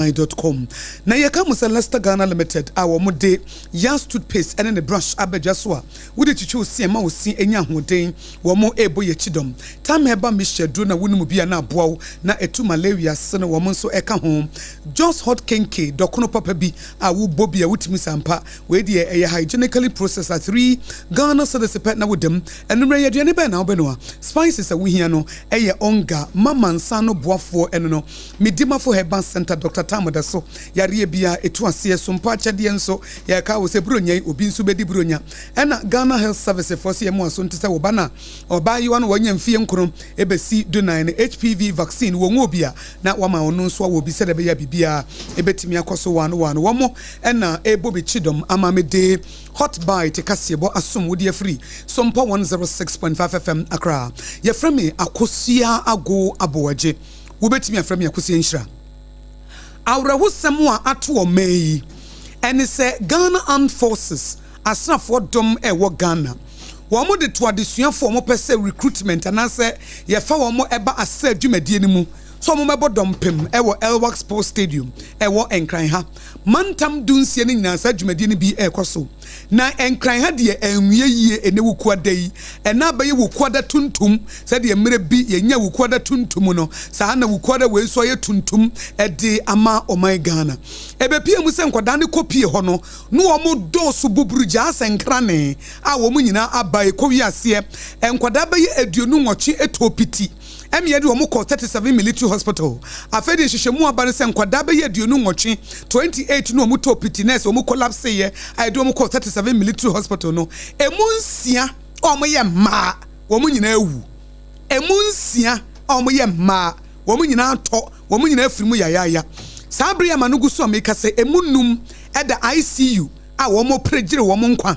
Com. Na yɛka mo sɛ Lester Ghana Limited a wɔn de Yas toothpaste ɛne ne brush abɛdwa so a wode twitwi wo se ma wo se anya ahoɔden, wɔn ɛrebɔ yɛ kyidɔm. Time Herbal Mixture duro na wonom bi a na aboa wo na ɛtu malaria ase no, wɔn nso ɛka ho. Jos Hot Kenke dɔkono papa bi a wobɔ bi a wotumi sampa, wei deɛ ɛyɛ hygienically processed at 3 Ghana cedis pɛ na wodam. Ɛnumere yɛ aduane bɛn na wobɛnoa? Spices a wohia no ɛyɛ Onga Mama Nsa no boafoɔ ɛno no Medimafo Herbal Center, Dr. Tam da so yareɛ bia ɛtu aseɛ so mpo akyɛdeɛ nso yɛka wo sɛ buronya yi obi nso bɛdi buronya. Ɛna Ghana Health Service foɔ sɛ yɛmu aso nte sɛ wo ba no a ɔbaayewa no wɔanya mfie 9 ɛbɛsi 14 no, HPV vaccine wɔn obi a na wama ɔno nso awɔ bi sɛdeɛ ɛbɛyɛ biribiara ɛbɛtumi akɔ so waano waano. Wɔn ɛna ɛbɔ bi kyidɔm ama me de Hot Bite kaseɛbɔ asom wode afiri Sompa 106.5 FM Accra. Yɛfrɛ me Akosua Ago Aboagye, wobɛtumi afrɛ me Akosua Nhyira. Awerɛhosɛm a ato ɔman yi ɛne sɛ Ghana Armed Forces, asraafoɔ dɔm ɛwɔ Ghana, wɔn de to adesuafoɔ a wɔpɛ sɛ recruitment anaasɛ yɛfa wɔn ɛba asɛ dwumadie no mu so wɔn bɛbɔ dɔmpem ɛwɔ Elwak Sports Stadium ɛwɔ Nkran ha. Mantam 16 no nyinaa saa dwumadie no bi ɛrekɔ so, na Nkran ha deɛ ɛnwie yie. Ɛnɛ Wukuada yi ɛna abɛyɛ Wukuada tuntum. Sɛdeɛ mmerɛ bi yɛnya Wukuada tuntum no, saa na Wukuada wei nso ayɛ tuntum ɛde ama ɔman Ghana. Ɛbɛpie mu sɛ nkwadaa no kɔpie hɔ no na wɔn dɔɔso buburu gyaa sɛ nkrane a wɔn nyinaa aba ɛkɔ wiaseɛ. Nkwadaa bɛyɛ 28 ɛtɔ piti ɛmi yɛde wɔn kɔ 37 Military Hospital. Afei de nhyehyɛmu aba no sɛ nkwadaa bɛyɛ 28, 28 no wɔn tɔ piti nurse wɔn collapse yɛ a yɛde wɔn kɔ 37 Military Hospital no, emu 6 a wɔn yɛ mmaa, wɔn nyinaa awu. Emu 6 a wɔn yɛ mmaa, wɔn nyinaa tɔ, wɔn nyinaa afiri mu yayaaya. Saa bere ama no gu so a meka sɛ emu 5 ɛda ICU a wɔn pere gyere wɔn nkwa,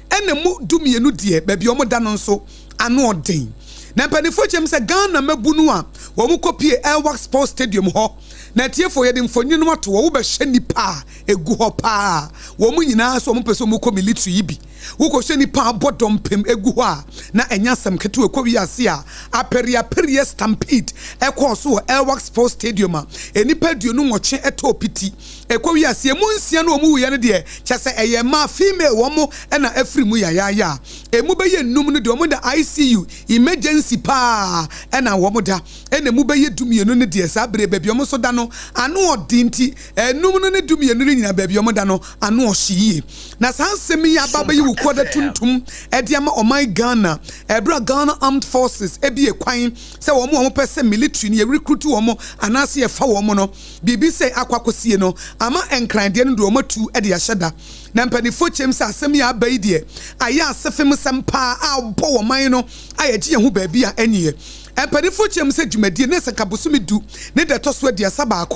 ɛna mu 12 deɛ baabi a wɔn da no nso ano ɔden. Na mpanimfoɔ kyerɛ mu sɛ Ghana mabunu a wɔn kɔpie Elwak Sports Stadium hɔ na atiefoɔ yɛde mfonyin no ato hɔ, wobɛhyɛ nipa a egu hɔ paa. Wɔn nyinaa so wɔn pɛ sɛ wɔn kɔ military yi bi. Wokɔhyɛ nipa abɔ dɔmpem egu hɔ a na ɛnyɛ asɛm ketewa. Ɛkɔ wiase a apɛriapɛriɛ stampede ɛkɔɔ so wɔ Elwak Sports Stadium a nipa 28 ɛtɔɔ piti. Ɛkɔ wiase emu 6 no wɔn wuyɛ no deɛ kyɛ sɛ ɛyɛ mmaa, female, wɔn ɛna afiri mu yayaaya. Emu bɛyɛ 5 no deɛ wɔn da ICU emergency paa ɛna wɔn da, ɛna emu bɛyɛ 12 no deɛ saa bere baabi wɔn nso da no ano ɔden. Nti 5 no ne 12 no nyinaa baabi wɔn da no ano ɔhye yie. Na saa nsɛm yi aba bɛyɛ Wukuada tuntum ɛde ama ɔman Ghana ɛberɛ Ghana Armed Forces ebie kwan sɛ wɔn a wɔpɛ sɛ military no yɛ recruit wɔn anaasɛ yɛfa wɔn no, biribi sɛ akɔ akɔsie no ama Nkrandeɛ no de wɔn atu de ahyɛ da. Na mpanimfoɔ kyɛm sɛ asɛm yi aba yi deɛ ayɛ asɛfem sɛm paa a bɔ wɔn man no a yɛgye yɛn ho baabi a ɛnyɛ. Mpanimfoɔ kyɛm sɛ dwumadie ne sɛ kabosome 10 ne deɛ ɛtɔ so 31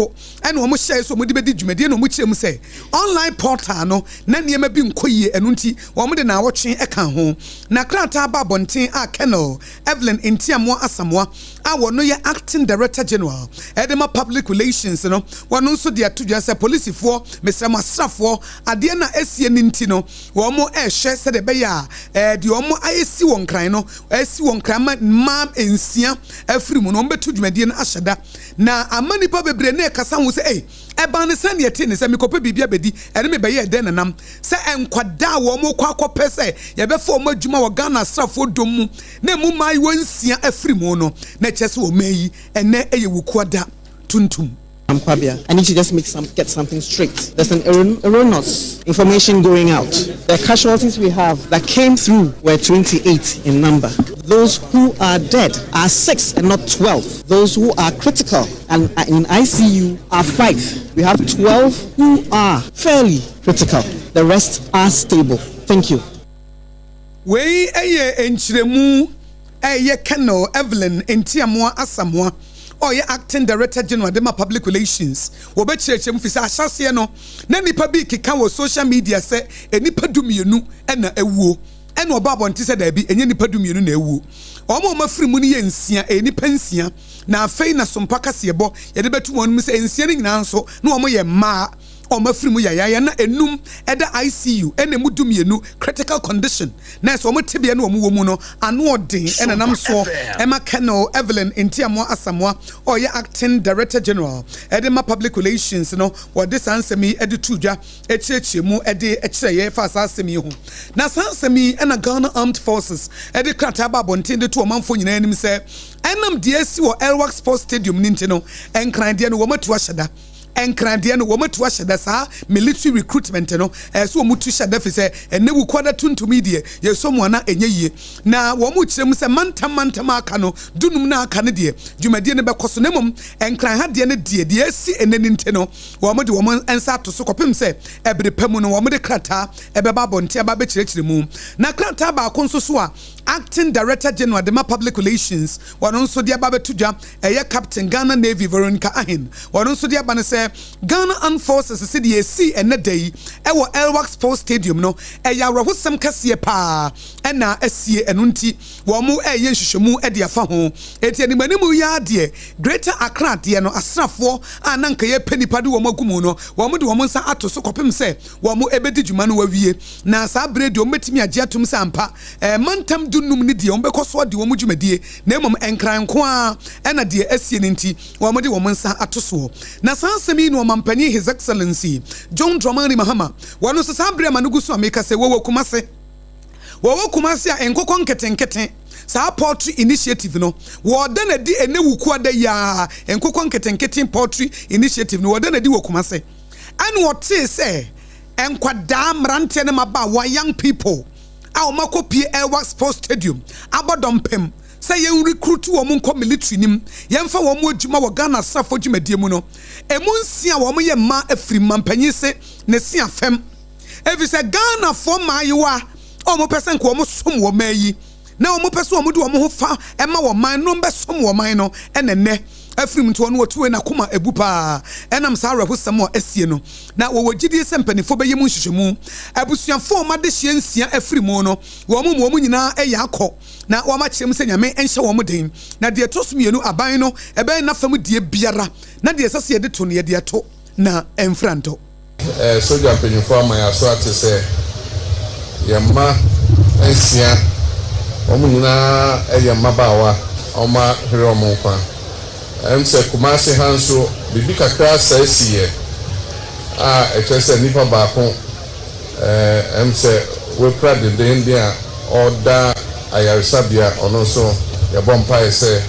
ɛna wɔn hyɛ so wɔn de bɛdi dwumadie, na wɔn kyerɛ mu sɛ online portal no na nneɛma bi nkɔ yie, ɛno nti wɔn de naawɔtwe ɛka ho. Na krataa ba abɔnten a Colonel Evelyn Ntiamoa Asamoa a wɔn yɛ acting director general ɛde ma public relations no, wɔn nso de ato dwa sɛ polisifoɔ mesrɛmo asrafoɔ adeɛ na esie ne nti no wɔn ɛrehwɛ sɛdeɛ ɛbɛyɛ a deɛ wɔn ayɛsi wɔn Nkran no ɛsi wɔn Nkran ma mmaa 6 afiri mu no, wɔn bɛto dwumadie no ahyɛ da. Na ama nipa bebree na ɛkasa ho sɛ ɛy ɛban ne sɛ neɛ te ne sɛ mekɔpɛ biribi abɛdi ɛne me bɛyɛ ɛdɛn nanam sɛ nkwadaa a wɔn kɔ akɔpɛ sɛ yɛbɛfa wɔn adwuma wɔ Ghana asraafoɔ dɔm mu na emu mmaayewa 6 afiri mu no, na kyerɛ sɛ wɔn yi ɛnɛ ɛyɛ Wukuada tuntum. I'm Kwabia. I need to just get something straight. There's an erroneous information going out. The casualties we have that came through were 28 in number. Those who are dead are 6 and not 12. Those who are critical and are in ICU are 5. We have 12 who are fairly critical. The rest are stable. Thank you. Wei ɛyɛ nkyerɛmu ɛyɛ Colonel Evelyn Ntiamoa Asamoa, ɔyɛ acting director general de ma public relations. Wɔbɛkyerɛkyerɛ mu fi sɛ ahyɛseɛ no na nipa bi keka wɔ social media sɛ nipa 12 ɛna awuo, ɛna ɔba abɔnten sɛ daabi, ɛnyɛ nipa 12 na awuo. Wɔn a wɔafiri mu no yɛ 6, ɛyɛ nipa 6. Na afei na Sompa kaseɛbɔ yɛde bɛto wɔn mu sɛ 6 no nyinaa nso na wɔn yɛ mmaa. a wɔafiri mu yayaaya na enum da ICU ɛna emu 12 critical condition na ɛsɛ wɔn tebea no wɔn wɔ mu no ano ɔden ɛna nam soɔ ɛma Colonel Evelyn Ntiamoah Asamoah a ɔyɛ Acting Director General ɛde ma Public Relations no wɔde saa nsɛm yi ɛde to dwa ɛkyerɛkyerɛ mu ɛde ɛkyerɛ yɛ fa saa asɛm yi ho. Na saa nsɛm yi ɛna Ghana Armed Forces ɛde krataa ba abɔnten de to ɔmanfoɔ nyinaa anim sɛ ɛnam deɛ asi wɔ Elwak Sports Stadium no nti no, Nkran deɛ no wɔn atu ahyɛ da. Nkran deɛ no wɔn atu ahyɛ da. Saa military recruitment no ɛyɛ sɛ wɔn tu hyɛ da fi sɛ ɛnɛ Wukuada tuntum yi deɛ yɛsɔ mu ana ɛnyɛ yie. Na wɔn kyerɛ mu sɛ mantam mantam aka no 15 na aka no deɛ dwumadie no bɛkɔ so, na mmom Nkran ha deɛ no deɛ deɛ asi ɛnɛ no nti no wɔn de wɔn nsa ato so kɔpem sɛ ɛbere pa mu no wɔn de krataa ɛbɛba abɔnten aba abɛkyerɛkyerɛ mu. Na krataa baako nso so a Acting Director General de ma Public Relations wɔn nso de aba abɛto dwa, ɛyɛ Captain Ghana Navy Veronica Ahen, wɔn nso de aba no sɛ Ghana Armed Forces sɛ deɛ esi ɛnɛ da yi ɛwɔ Elwak Sports Stadium no ɛyɛ awerɛhosɛm kɛseɛ paa ɛna asie. Ɛno nti wɔn ɛyɛ nhwehwɛmu ɛde afa ho. Eti anim anim yi adeɛ Greater Accra deɛ no, asraafoɔ a na nka yɛpɛ nipa de wɔn agu mu no, wɔn de wɔn nsa ato so kɔpem sɛ wɔn ɛbɛdi dwuma no wawie. Na saa abere deɛ wɔn bɛtumi agye atum sɛ ampa mantam 15 ne deɛ wɔn bɛkɔ so adi wɔn dwumadie, na mmom Nkran nko ara ɛna deɛ asie no nti wɔn de wɔn nsa ato soɔ. Na saa asɛm yi na Ɔmampanin His Excellency John Dramani Mahama wɔn nso saa abere ama no gu so a meka sɛ wɔwɔ Kumase a nkokɔ nketenkete saa poultry initiative no wɔda na di ɛnɛ Wukuada yi a nkokɔ nketenkete poultry initiative no wɔda na di wɔ Kumase, ɛna ɔtee sɛ nkwadaa mmeranteɛ ne mmabaawa, young people a wɔn akɔpie Elwak Sports Stadium abɔ dɔmpem sɛ yɛn recruit wɔn nkɔ military nim, yɛmfa wɔn adwuma wɔ Ghana asafo dwumadie mu no, emu 6 a wɔn yɛ mmaa afiri mma se ne si afɛm efi sɛ Ghanafoɔ mmaayewa a wɔn pɛ sɛ nka wɔn som wɔn mmaa yi na wɔn pɛ sɛ wɔn de wɔn ho fa ɛma wɔn man no bɛsom wɔn man no ɛna nnɛ afiri mu. Nti wɔn wɔtu n'akoma ebu paa ɛnam saa awerɛhosɛm a asie no, na wɔwɔ gyidie sɛ mpanimfoɔ bɛyɛ mu nhwehwɛmu. Abusuafoɔ a wɔn adehyɛ 6 afiri mu no, wɔn mu wɔn nyinaa ɛyɛ akɔ na wɔn akyerɛ mu sɛ Nyame nhyɛ wɔn den. Na deɛ ɛtɔ so mmienu, aban no ɛbɛyɛ n'afam deɛ biara na deɛ ɛsɛ sɛ yɛde to no yɛde ɛto na ɛmfra ntɔ. Sogya mpanyinfoɔ ama yɛn aso ate sɛ yɛn mma 6, wɔn nyinaa yɛ mmabaawa a wɔn ahwere wɔn nkwa. Sɛ Kumase ha nso biribi kakra asa si yɛ a ɛkyerɛ sɛ nipa baako sɛ wapira dendenden a ɔda ayaresabea, ɔno nso yɛbɔ mpaeɛ sɛ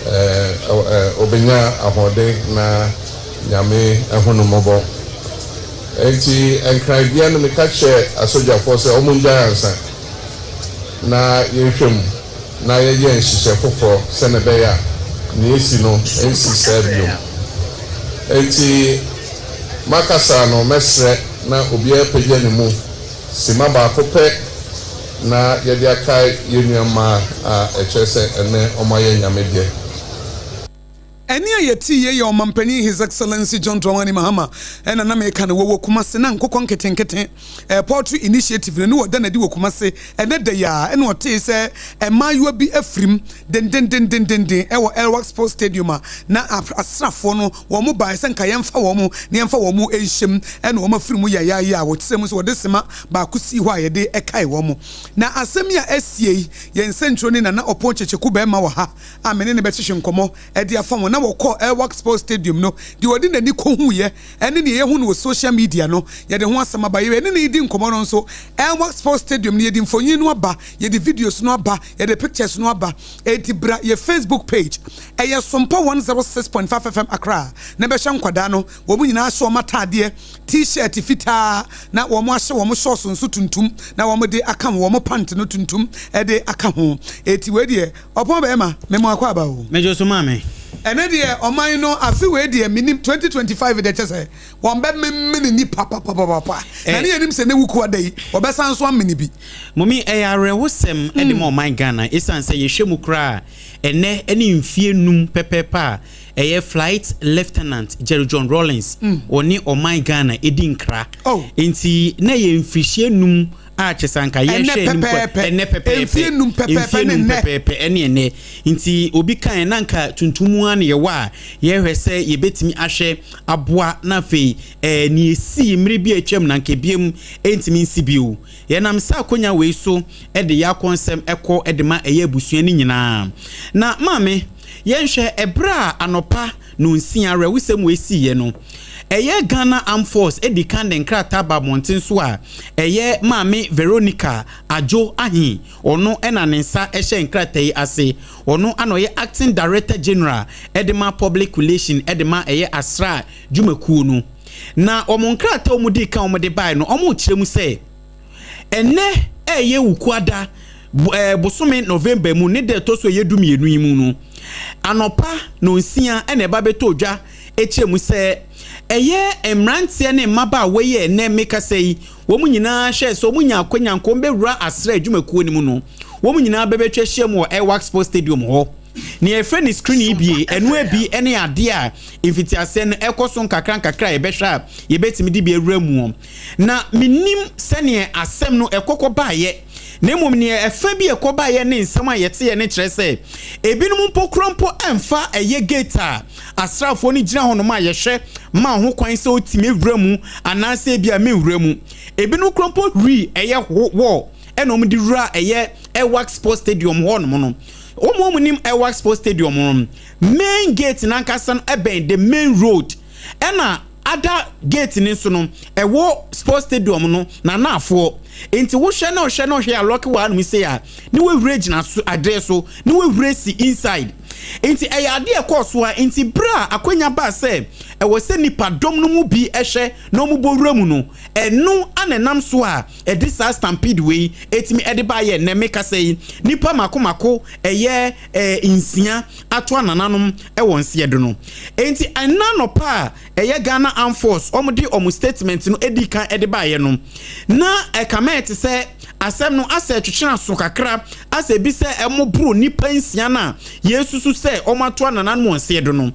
ɛɛ ɔbɛnya ahoɔden na Nyame ɛho no mmɔbɔ. Nti nkranbea no meka kyerɛ asogyafoɔ sɛ wɔn ngyae ansa na yɛnhwɛ mu na yɛyɛ nhyehyɛ foforɔ sɛnɛ ɛbɛyɛ a nea esi no nsi saa bio. Nti makasa no, mɛsrɛ na obiara pagya ne mu sima baako pɛ na yɛde aka yɛn nua mmaa a ɛkyerɛ sɛ ɛnɛ wɔn ayɛ Nyame deɛ. Ɛne a yɛte yie yɛ Ɔmampanin His Excellency John Dramani Mahama. Ɛna na meka no wɔwɔ Kumase na nkokɔ nketenkete poultry initiative no ne wɔda n'adi wɔ Kumase ɛnɛ da yi a ɛna ɔtee sɛ mmaayewa bi afirim dendendendendenden ɛwɔ Elwak Sports Stadium a na asraafoɔ no wɔn mo baeɛ sɛ nka yɛmfa wɔn mo na yɛmfa wɔn mo nhyɛm, ɛna wɔn afiri mu yayaaya a wɔkyerɛ mu sɛ wɔde sema baako sii hɔ a yɛde ɛkae wɔn mo. Na asɛm yi a asie yi, yɛn nsɛntwerɛ ne Nana Ɔpɔn Kyekyeku bɛrima wɔ ha a mene ne bɛhyehyɛ nkɔmmɔ ɛde afa wɔn na wɔkɔ Elwak Sports Stadium no deɛ wɔde n'ani kɔhuiɛ ɛne nea yɛhu no wɔ social media no, yɛde ho asɛm aba. Yɛne ne di nkɔmmɔ no nso, Elwak Sports Stadium no yɛde mfonyin no aba, yɛde videos no aba, yɛde pictures no aba. Eti bra yɛ Facebook page, ɛyɛ Sompa 106.5 FM Accra, na bɛhyɛ nkwadaa no wɔn nyinaa ahyɛ wɔn ataadeɛ T-shirt fitaa na wɔn ahyɛ wɔn shorts nso tuntum na wɔn de aka wɔn pant no tuntum ɛde aka ho. Eti wei deɛ, Ɔpɔn bɛrima, mɛmo akɔ aba o. Mɛgye so, maame. Ɛnɛ deɛ ɔman no afe wei deɛ minim 2025 deɛ kyɛ sɛ wɔn bɛ memene nipa papapapa na ne yɛnim sɛ ne wuku ada yi wɔbɛsan so amene bi. Mɔmi, ɛyɛ awerɛhosɛm de ma ɔman Ghana ɛsiane sɛ yɛhwɛ mu koraa ɛnɛ ne mfie 5 pɛpɛɛpɛ a ɛyɛ Flight Lieutenant Jerry John Rawlings ɔne ɔman Ghana ɛdi nkra. Nti na yɛ mfirihyia 5. A kyɛ sɛ anka yɛhwɛ anim kɔ ɛnɛ pɛpɛɛpɛ, mfie num pɛpɛɛpɛ ne nnɛ. Pɛpɛɛpɛ ɛne ɛnɛ. Nti obi kan na anka tuntum ara na yɛwɔ a yɛhwɛ sɛ yɛbɛtumi ahwɛ aboa, na afei nea esii mmere bi a atwam na anka ebiem ntumi nsi bio. Yɛnam saa akonya wei so de yɛ akɔnsɛm ɛkɔ de ma ɛyɛ abusua no nyinaa. Na maame, yɛnhwɛ ɛberɛ a anɔpa 6:00 awerɛhosɛm wei siiɛ no, ɛyɛ Ghana Armed Force di kan de nkrataa ba abɔnten so a ɛyɛ Maame Veronica Adwo Ahe, ɔno na ne nsa hyɛ nkrataa yi ase. Ɔno na ɔyɛ Acting Director General de ma Public Relation de ma ɛyɛ Asra dwumakuo no. Na wɔn nkrataa a wɔdii kan wɔde baeɛ no, wɔrekyerɛ mu sɛ ɛnnɛ ɛyɛ Wukuada bosome November mu ne da ɛtɔ so ɛyɛ 12 yi mu no, anɔpa 6:00 na ɛba bɛtɔ dwa kyerɛ mu sɛ ɛyɛ mmeranteɛ ne mmabaawa yi a ɛnnɛ mekasa yi, wɔn nyinaa hwɛ sɛ wɔn nya akwanya nka wɔn bɛwura asra adwumakuo no mu no, wɔn nyinaa bɛbɛtwa ahyia mu wɔ Airwax Sports Stadium hɔ. Nea yɛfrɛ no screen yi bie, ɛno abi ne adeɛ a mfitiaseɛ no ɛkɔ so nkakra nkakra a yɛbɛhwɛ a yɛbɛtumi de bi awura mu. Na mennim sɛdeɛ asɛm no ɛkɔkɔ baeɛ, na mmom nea ɛfa bi ɛkɔ baeɛ ne nsɛm a yɛteɛ no kyerɛ sɛ ebinom mpo kora mpo ɛmfa ɛyɛ gate a asraafoɔ no gyina hɔnom a yɛhwɛ ma ho kwan sɛ ɔtumi wura mu anaasɛ ebi a menwura mu. Ebinom kora mpo huri ɛyɛ wall ɛna wɔn de wura ɛyɛ Airwax Sports Stadium hɔnom no. Wɔn a wɔnim Airwax Sports Stadium no, main gate n'ankasa no ɛbɛn the main road, ɛna ada gate ne nso no ɛwɔ sports stadium no n'anaafoɔ. Nti wohwɛ na ɔhwɛ na ɔhwɛ a lɔki wɔ hanom sei a ne wawura gyina so adeɛ so ne wawura si inside. Nti ɛyɛ adeɛ ɛkɔɔ so a, nti bere a akwanya baa sɛ ɛwɔ sɛ nipa dɔm no mu bi ɛhwɛ na wɔn bɔ wura mu no, ɛno ana ɛnam so a ɛde saa stampede wei ɛtumi ɛde baayɛ. Nnɛ mekasa yi, nipa mako mako ɛyɛ 6 ato anananom ɛwɔ nseɛ do no. Nti ɛna nɔpa a ɛyɛ Ghana Armed Force wɔn de wɔn statement no edi kan ɛde baayɛ no, na ɛkama ɛte sɛ asɛm no asɛ ɛtwetwe aso kakra, asɛ ebi sɛ ɛmo boro nipa 6 no a yɛsusu sɛ wɔn ato anananom wɔ nseɛ do no.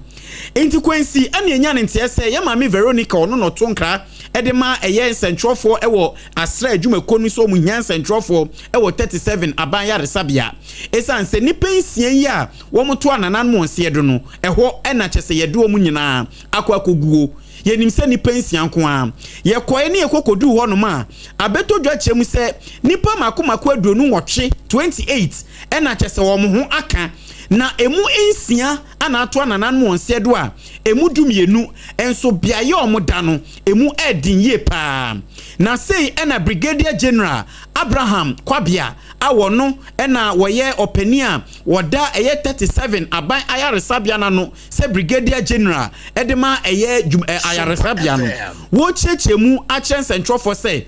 Nti Kwansi ɛna enya ne nteɛ sɛ yɛ maame Veronica, ɔno na ɔto nkra ɛde ma ɛyɛ nsɛntwerɛfoɔ ɛwɔ asra adwumakuo no so, wɔn hia nsɛntwerɛfoɔ ɛwɔ 37 aban yaresabea, ɛsiane sɛ nipa 6 yi a wɔn to anananom wɔn nseɛ do no, ɛhɔ ɛna kyɛ sɛ yɛde wɔn nyinaa akɔ akɔguo. Yɛnim sɛ nipa 6 nko ara yɛkɔɛ ne yɛkɔ kɔduu hɔnom a abɛtɔ dwa kyerɛ mu sɛ nipa mako mako 28, 28, ɛna kyɛ sɛ wɔn ho aka, na emu 6 ana ato anananom wɔn nseɛ do a emu 12 nso beaeɛ a wɔn da no emu ɛɛden yie paa. Na sei ɛna Brigadier General Abraham Kwabea a wɔno ɛna wɔyɛ ɔpanin a wɔda ɛyɛ 37 aban ayaresabea n'ano sɛ Brigadier General ɛde ma ɛyɛ dwum ayaresabea no, wɔrekyerɛkyerɛ mu akyerɛ nsɛntwerɛfoɔ sɛ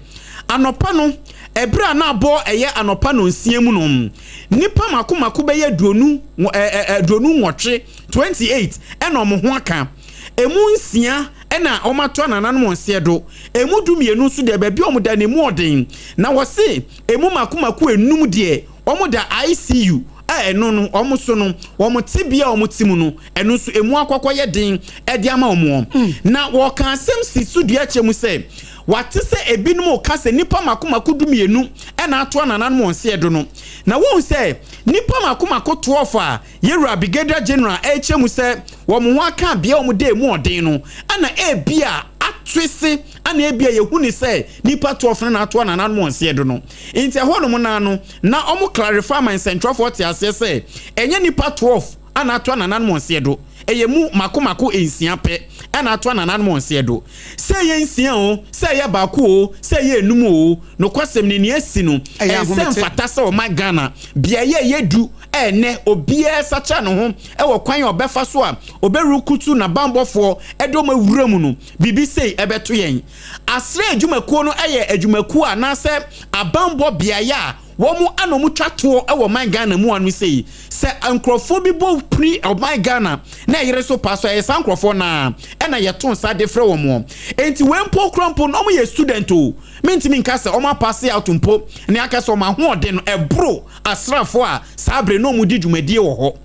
anɔpa no, ɛberɛ a na abɔ ɛyɛ anɔpa 6:00 mu no, nipa mako mako bɛyɛ 28, 28, ɛna ɔmo ho aka. Emu 6 ɛna ɔmo ato anananom wɔn nseɛ do, emu 12 nso deɛ baabi a ɔmo da na emu ɔden, na wɔse emu mako mako 5 deɛ ɔmo da ICU a ɛno no ɔmo so no wɔn te bea a ɔmo te mu no, ɛno nso emu akɔkɔ yɛ den ɛde ama wɔn. Na wɔka asɛm si so dua kyerɛ mu sɛ wate sɛ ebinom ka sɛ nipa mako mako 12 ɛna ato anananom wɔn nseɛ do no, na wɔn sɛ nipa mako mako 12 a yɛwura Brigadier General ɛrekyerɛ mu sɛ wɔn ho aka bea a wɔn da emu ɔden no, ɛna ebi a atoese ɛna ebi a yɛhu ne sɛ nipa 12 no na ato anananom wɔn nseɛ do no. Nti ɛhɔnom naa no na wɔn clarify ma nsɛntwerɛfoɔ te aseɛ sɛ ɛnyɛ nipa 12 ana ato anananom wɔn nseɛ do, ɛyɛ mu mako mako 6 pɛ ɛna ato anananom wɔn nseɛ do. Sɛ ɛyɛ 6 o, sɛ ɛyɛ 1 o, sɛ ɛyɛ 5 o, nokwasɛm ne nea asi no ɛyɛ ɛnsɛ ahomete. Mfata sɛ ɔman Ghana beaeɛ a ɛyɛ du ɛnɛ obiara sakyera ne ho ɛwɔ kwan a ɔbɛfa so a ɔbɛrukutu n'abanbɔfoɔ ɛde wɔn awura mu no, biribi sei ɛbɛto yɛn. Asrɛ adwumakuo no ɛyɛ adwumakuo anaasɛ abanbɔ beaeɛ a wɔn ana wɔn twa toɔ ɛwɔ ɔman Ghana mu ano sei sɛ nkurɔfoɔ bi bɔ piri ɔman Ghana na ɛyere so pa so, ɛyɛ saa nkurɔfoɔ naa ɛna yɛto nsa de frɛ wɔn. Nti wɔn mpo kura mpo na wɔn yɛ student o, mintimi nka sɛ wɔn apass out mpo ne aka sɛ wɔn ahoɔden no ɛboro asraafoɔ a saa abere na wɔn di dwumadie wɔ hɔ.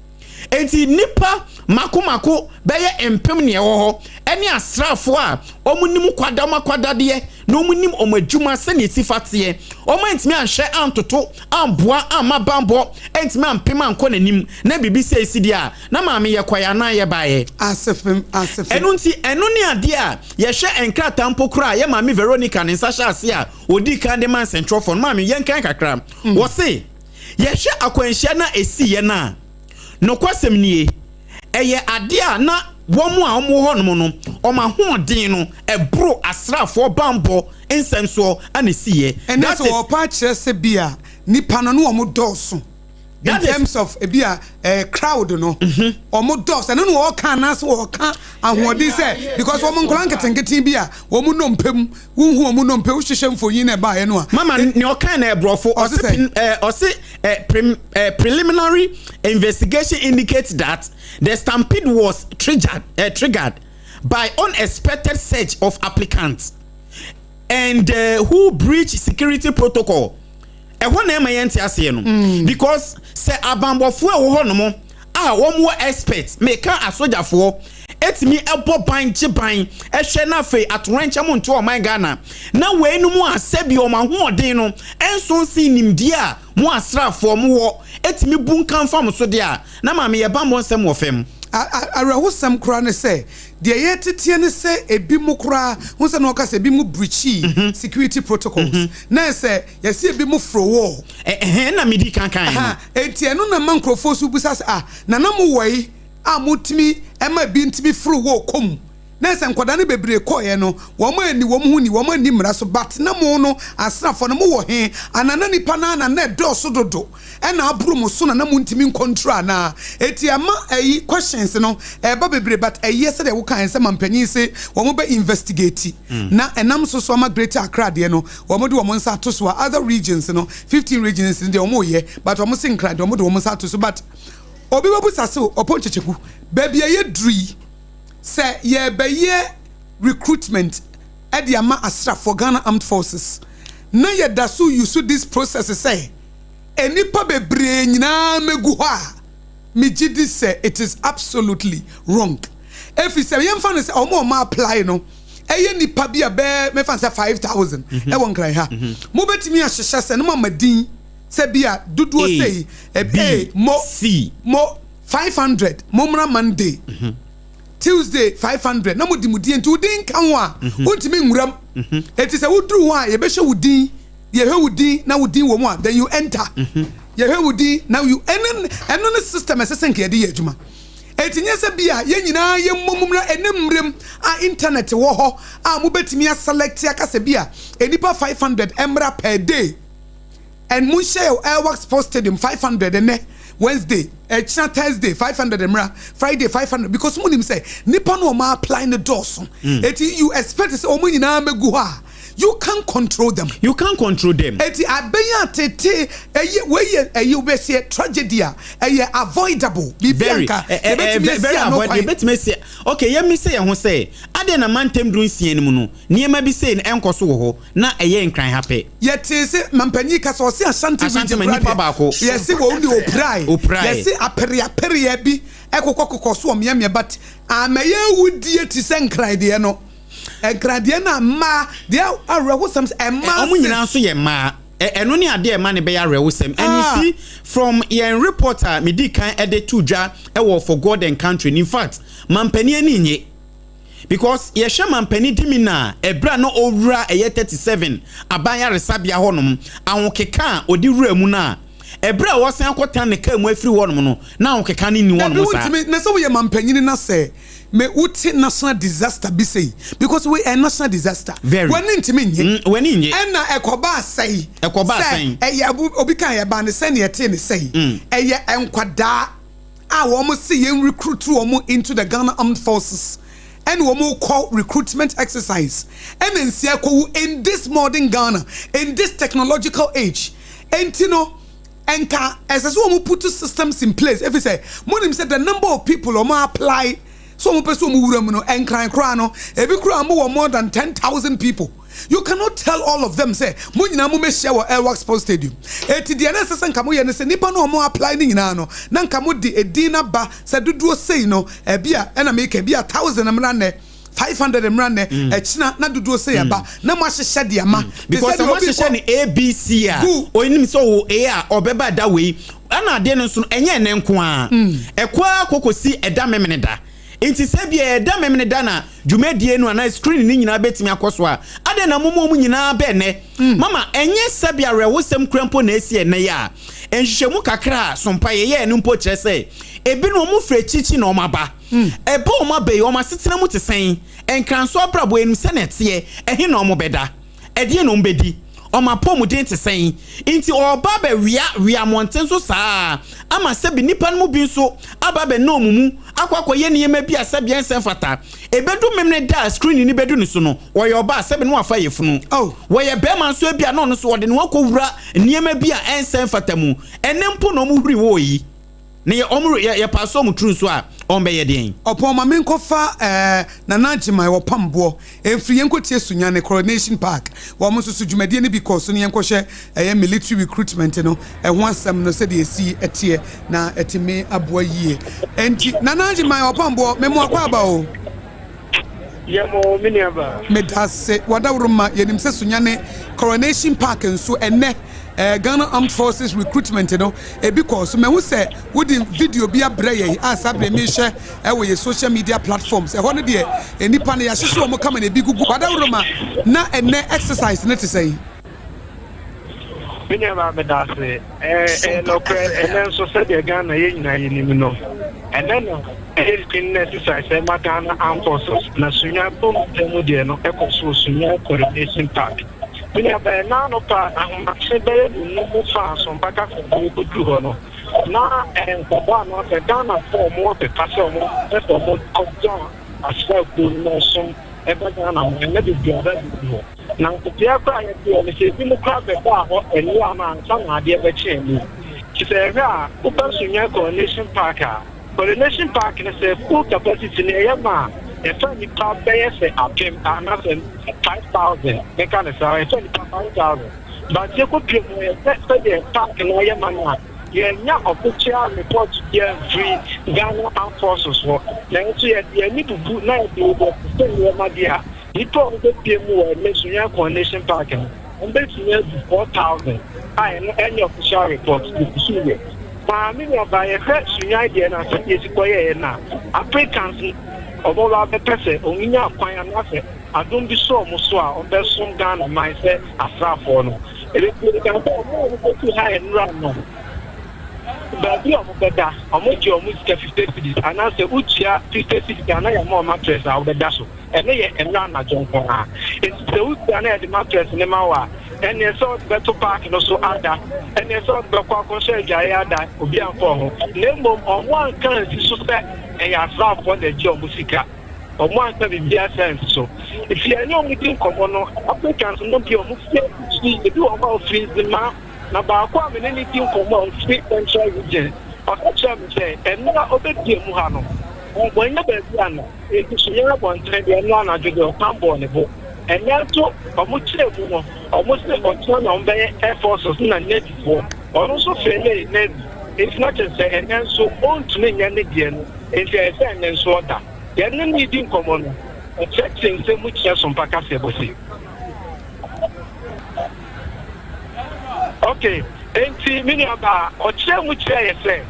Nti nipa mako mako bɛyɛ 1000 nea ɛwɔ hɔ, ɛne asraafoɔ a wɔn nim kwada, wɔn akwadadeɛ na wɔn nim wɔn adwuma sɛnea esi fa teɛ, wɔn antumi anhwɛ antoto amboa amma bambɔ antumi ampem ankɔ n'anim na biribi sɛ esi deɛ a, na maame yɛ kɔɛ anaa yɛ baeɛ. Asefem, asefem. Ɛno nti, ɛno ne adeɛ a yɛhwɛ nkrataa mpo koraa a yɛ maame Veronica ne nsa hyɛ ase a ɔdii kan de ma nsɛntwerɛfoɔ no. Maame, yɛnkan kakra. Wɔse, yɛhwɛ akwanhyia no a ɛsiiɛ no a, nokwasɛm nie, ɛyɛ adeɛ a na wɔn a wɔwɔ hɔnom no, wɔn ahoɔden no ɛboro asraafoɔ bammɔ nsɛm soɔ ana ɛsiiɛ. Ɛnɛ That sɛ is wɔpa akyerɛ sɛ bi a nipa no ne wɔn dɔɔso in That is- terms of ebi a crowd no, wɔn dɔɔso. Ɛno na wɔka anaasɛ wɔka ahoɔden sɛ because wɔn nkɔla nketenkete bi a wɔn nnompe mu, wohu wɔn nnompe, wohyehyɛ mfonyin na ɛbaeɛ no a. Mama, nea ɔkan na ɛborɔfo. Ɔse ɔse sɛ? Ɔse preliminary investigation indicates that the stampede was triggered by unexpected surge of applicants and who breach security protocol. Ɛhɔ na ɛma yɛn te aseɛ no, because sɛ abanbɔfoɔ a ɛwɔ hɔnom a wɔn wɔ expert, meka asogyafoɔ, etumi ɛbɔ ban gye ban ɛhwɛ, na afei atorankyɛm nto ɔman Ghana na weinom a sɛbi wɔn ahoɔden no ɛnso nsi nimdeɛ a mo asraafoɔ mo wɔ etumi bu nka nfa mo so deɛ a, na maame, yɛ bambɔ nsɛm wɔ fam. Awerɛhosɛm koraa ne sɛ deɛ yɛteteɛ ne sɛ ebi mu koraa ho sɛ na ɔka sɛ ebi mu breachi security protocols, na sɛ yɛsi ebi mu foro wall. Ɛhɛn na medi kankan no. Ha, enti ɛno na ma nkurɔfoɔ so bisa sɛ, ah, nana mo wɔ yi a motumi ɛma bi ntumi foro wall kɔm, na sɛ nkwadaa no bebree kɔɔɛ no, wɔn ani wɔn ho ni, wɔn ani mmara so, but na mo no asraafoɔ no mo wɔ he anana nipa na na na ɛdɔɔso dodo ɛna aboro mo so na na mo ntumi ncontrol anaa? Eti ama ɛyi questions no ɛɛba bebree, but ɛyɛ sɛdeɛ woka yɛn sɛ mampanyin se wɔn bɛ investigate na ɛnam so so ama Greater Accra deɛ no, wɔn de wɔn nsa ato so a, other regions no, 15 regions no deɛ, wɔn yɛ, but wɔn se Nkran deɛ, wɔn de wɔn nsa ato so. But obi bɛbusa se ɔpɔn kyekyeku baabi a yɛduru yi sɛ yɛbɛyɛ recruitment ɛde ama asraafoɔ, Ghana Armed Forces, na yɛda so use this process sɛ nnipa bebree nyinaa mɛgu hɔ a, megye di sɛ it is absolutely wrong. Efi sɛ yɛmfa no sɛ ɔmo a ɔmo apply no ɛyɛ nipa bi a bɛɛ mɛfa no sɛ 5,000 ɛwɔ Nkran ha, mobɛtumi ahyehyɛ sɛ ne mo ama din sɛ bi a dodoɔ A, sɛyi B, A mo C. Mo 500 mommra Monday, Tuesday 500, na mo di mo din. Nti wo din ka ho a, wontumi nwuram. Eti sɛ woduru hɔ a, yɛbɛhyɛ wo din, yɛhwɛ wo din na wo din wɔ mu a, then you enter. Yɛhwɛ wo din na you ɛno ɛno ne system ɛsɛ sɛ nka yɛde yɛ adwuma. Eti nyɛ sɛ bi a yɛn nyinaa yɛ mmɔ mu na ɛne mmerɛm a internet wɔ hɔ a mobɛtumi aselect akasɛ bi a enipa 500 ɛmmra per day and monhyɛ yɛ Elwak Sports Stadium, 500 ɛnɛ Wednesday, ɛkyina Thursday 500 mmra, Friday 500, because mo nim sɛ nipa no ɔmo apply ne dɔɔso. Eti you expect sɛ ɔmo nyinaa mɛgu hɔ a, you can control them. You can't control them. Eti abɛyɛ atete ɛyɛ wɛyɛ ɛyɛ wobɛseɛ tragedy a ɛyɛ avoidable, biribi Very anka ɛ ɛ yɛbɛtumi asi very ano avoid kwan. Yɛbɛtumi asi. Okay, yɛmi sɛ yɛn ho sɛ adeɛ na mantam 60 no mu no, nneɛma bi sei no ɛnkɔ so wɔ hɔ na ɛyɛ Nkran ha pɛ. Yɛte sɛ mampanyin kasa, ɔse Ashanti Ashanti region ma koraa nipa deɛ, baako. yɛse wɔn de opirae. Opirae. Yɛse apereapereɛ bi ɛkokɔ kokɔ so wɔ mmeammea, but amɛyɛ awudie te sɛ Nkran deɛ no, Nkran deɛ no a mmaa deɛ, awerɛhosɛm sɛ mmaa Ɔmo nyinaa nso yɛ mmaa. Ɛno ne adeɛ ɛma ne bɛyɛ awerɛhosɛm. And Ah. you see, from yɛn report a medi kan ɛde to dwa ɛwɔ For God and Country, in fact, mampanin ani nye, because yɛhwɛ mampanin di mi na ɛberɛ a na ɔwura ɛyɛ 37 aban yaresabea hɔnom, ahokeka a ɔde wura mu no a, ɛberɛ a wɔsan akɔtena ne kaa mu afiri hɔnom no, na ahokeka no nni Dabi. hɔnom saa. Wontumi na sɛ woyɛ mampanyini na sɛ me wote national disaster bi sei, because we ɛ national disaster. Very. W'ani ntumi nye. W'ani nye. Ɛna ɛkɔba asɛe. Ɛkɔba asɛe. Sɛ ɛyɛ obi kan yɛ ba ne sɛ ne ɛte ne sɛe, ɛyɛ nkwadaa a wɔn si yɛn recruit wɔn into the Ghana Armed Forces, ɛna wɔn kɔ recruitment exercise, ɛna nsia kɔwu in this modern Ghana, in this technological age. Ɛnti no nka ɛsɛ sɛ wɔn put systems in place, efi sɛ mo nim sɛ the number of people wɔn apply. sɛ wɔn pɛ sɛ wɔn wura mu no, Nkran koraa no, ebi koraa mo wɔ more than 10,000 people. You cannot tell all of them sɛ mo nyinaa mo mɛhyia wɔ Elwak Sports Stadium. Eti deɛ na ɛsɛ sɛ nka mo yɛ no sɛ nipa no a wɔn apply no nyinaa no, na nka mo de edin no aba sɛ dodoɔ sei no, ɛbi a ɛna meka ebi a 1,000 mmra nnɛ, 500 mmra nnɛ, ɛkyina na dodoɔ sei aba, na mo ahyehyɛ de ama. Because sɛ mo ahyehyɛ no ABC a, onim sɛ ɔwɔ A a ɔbɛba da wei, ɛna adeɛ no nso no ɛnyɛ ɛnɛ nko ara, ɛkɔ ara kɔkɔsi ɛda memene da. Nti sɛ bia ɛda memene da na dwumadie no anaa screen no nyinaa bɛtumi akɔ so a, adɛn na moma ɔmu nyinaa bɛ ɛnɛ? Mama, ɛnyɛ sɛbi awerɛhosɛm kura mpo na ɛsi ɛnɛ yi a, nhwehwɛmu kakra a sompa yɛyɛɛ no mpo kyerɛ sɛ ebinom ɔmo firi akyikyi na ɔmo aba. Ɛbɛ ɔmo aba yi, ɔmo asetena mu te sɛn? Nkranso abrabɔ anim sɛ na ɛteɛ, ɛhe na ɔmo bɛda? Ɛdeɛ na ɔmo bɛdi? Ɔmo apɔmuden te sɛn? Nti ɔba bɛwia wia mmɔnten so saa ama sɛbi nipa no mu bi nso aba bɛna ɔmo mu akɔ akɔyɛ nneɛma bi a sɛbi ɛnsɛn fata. Ebedu memene da a screen ni bɛdu ne so no, wɔyɛ ɔbaa, sɛbi no wafa yɛ funu. Wɔyɛ bɛrima nso, ebi a na ɔno nso wɔde ne ho akɔwura nneɛma bi a ɛnsɛn fata mu. Ɛnɛ mpo na ɔmo huri wɔ yi na yɛ ɔmo yɛ yɛ paase ɔmo turu nso a, ɔmo bɛyɛ deɛn? Ɔpɔn, ma menkɔfa Nana Agyeman wɔ Pamboɔ ɛmfiri yɛnkɔtie Sunyane Coronation Park, wɔn nso so dwumadie no bi kɔɔ so no, yɛnkɔhwɛ ɛyɛ military recruitment no ɛho asɛm no sɛdeɛ ɛsi ɛteɛ na ɛtumi aboa yie. Enti Nana Agyeman wɔ Pamboɔ, memo akɔ aba o. Yɛmo, me nuaba. Meda ase wadaworo ma yɛnim sɛ Sunyane Coronation Park nso ɛnɛ Ghana Armed Forces recruitment no ebi kɔɔ so. Mahu sɛ wode video bi abrɛ yɛn a saa berɛ mehwɛ ɛwɔ yɛ social media platforms. Ɛhɔ no deɛ, nnipa no yɛahyehyɛ wɔn kama na ebi gugu. Wadaworo ma na ɛnɛ exercise no te sɛn? Me nuaba, meda ase. Ɛyɛ nɔkorɛ, ɛnɛ nso sɛdeɛ Ghana yɛn nyinaa yɛnim no, ɛnɛ na ɛyɛ screening exercise ɛma Ghana Armed Forces, na Sunya bom mu deɛ no ɛkɔ so wɔ Sunya Coronation Park. Me nuaba, ɛna anɔpa ahomakye bɛyɛ 5 fa asompa kasa bi kɔduru hɔ no, na nkɔbɔ anaasɛ Ghanafoɔ ɔmo wɔ pepa sɛ ɔmo pɛ sɛ ɔmo kɔgya asraakuo no na ɔsom ɛba Ghana ho ɛnɛ bebree aba bebree hɔ. Na nkotea koraa yɛte hɔ no sɛ ebi mu koraa bɛbaa hɔ ɛnua no ansa na adeɛ bɛkye ani. Nti sɛ ɛhwɛ a, woba Sunya Coronation Park a, Coronation Park no sɛ full capacity no ɛyɛ ma a ɛfa nipa bɛyɛ sɛ 1000 anaasɛ 5,000, mɛka ne saa, ɛfa nipa 5,000. But yɛkɔpie mu yɛsɛ sɛdeɛ park no ayɛ ma no a, yɛnya official report biara mfiri Ghana Armed Forces hɔ. Nanso yɛde yɛn ani bubu na yɛde yɛsese nneɛma deɛ a, nipa a wɔbɛpie mu wɔ ɛnɛ Sunya Coronation Park no, wɔbɛtumi adu 4,000 a ɛno ɛnyɛ official report yɛsusu yɛ. Maame nuaba, yɛhwɛ Sunya deɛ no a, sɛdeɛ esi kɔyɛɛ no a, applicants no ɔmo ba bɛpɛ sɛ ɔmo nya kwan anaasɛ adom bi so ɔmo so a ɔmo bɛsom Ghana man sɛ asraafoɔ no. Ebebree ka sɛ ɔmo a ɔmo bɛtu ha nnura no, baabi a ɔmo bɛda, ɔmo gye ɔmo sika 50 cedis anaasɛ wotua 50 cedis a na yɛama ɔmo mattress a wɔbɛda so. Ɛno yɛ nnura anadwo nko ara. Eti sɛ wotua na yɛde mattress ne ma wo a, ɛneɛ sɛ ɔde bɛto park no so ada, ɛneɛ sɛ ɔde bɛkɔ akɔhyɛ adwaeɛ ada, obi amfa ho. Na mmom ɔmo anka nsi so sɛ ɛyɛ asraafoɔ na agye ɔmo sika. Ɔmo anka biribi asa nsi so. Nti ɛne ɔmo di nkɔmmɔ no, applicants no bi ɔmo fi akyiri, ebi wɔ hɔ a ofiri Nzema, na baako a me ne ne di nkɔmmɔ a ofiri Central Region, ɔka kyerɛ me sɛ ɛno a ɔbɛpie mu ha no, wɔnyɛ baabi ana eti so yɛn abɔnten deɛ, ɛno anadwo deɛ ɔsan bɔɔ ne bo. Ɛnɛ nso ɔmo kyerɛ mu no, ɔmo sɛ ɔkyerɛ na ɔmo bɛyɛ air forces na navy foɔ. Ɔno nso fail navy, nti na kyerɛ sɛ ɛnɛ nso ɔntumi nyɛ ne deɛ no, nti ɛyɛ sɛ ɛnɛ nso ɔda. Yɛn ne ne di nkɔmmɔ no, ɔkyerɛkyerɛ nsɛm mu kyerɛ sompa kaseɛ bɔ se. Okay, nti me nua baa, ɔkyerɛ mu kyerɛ yɛ sɛ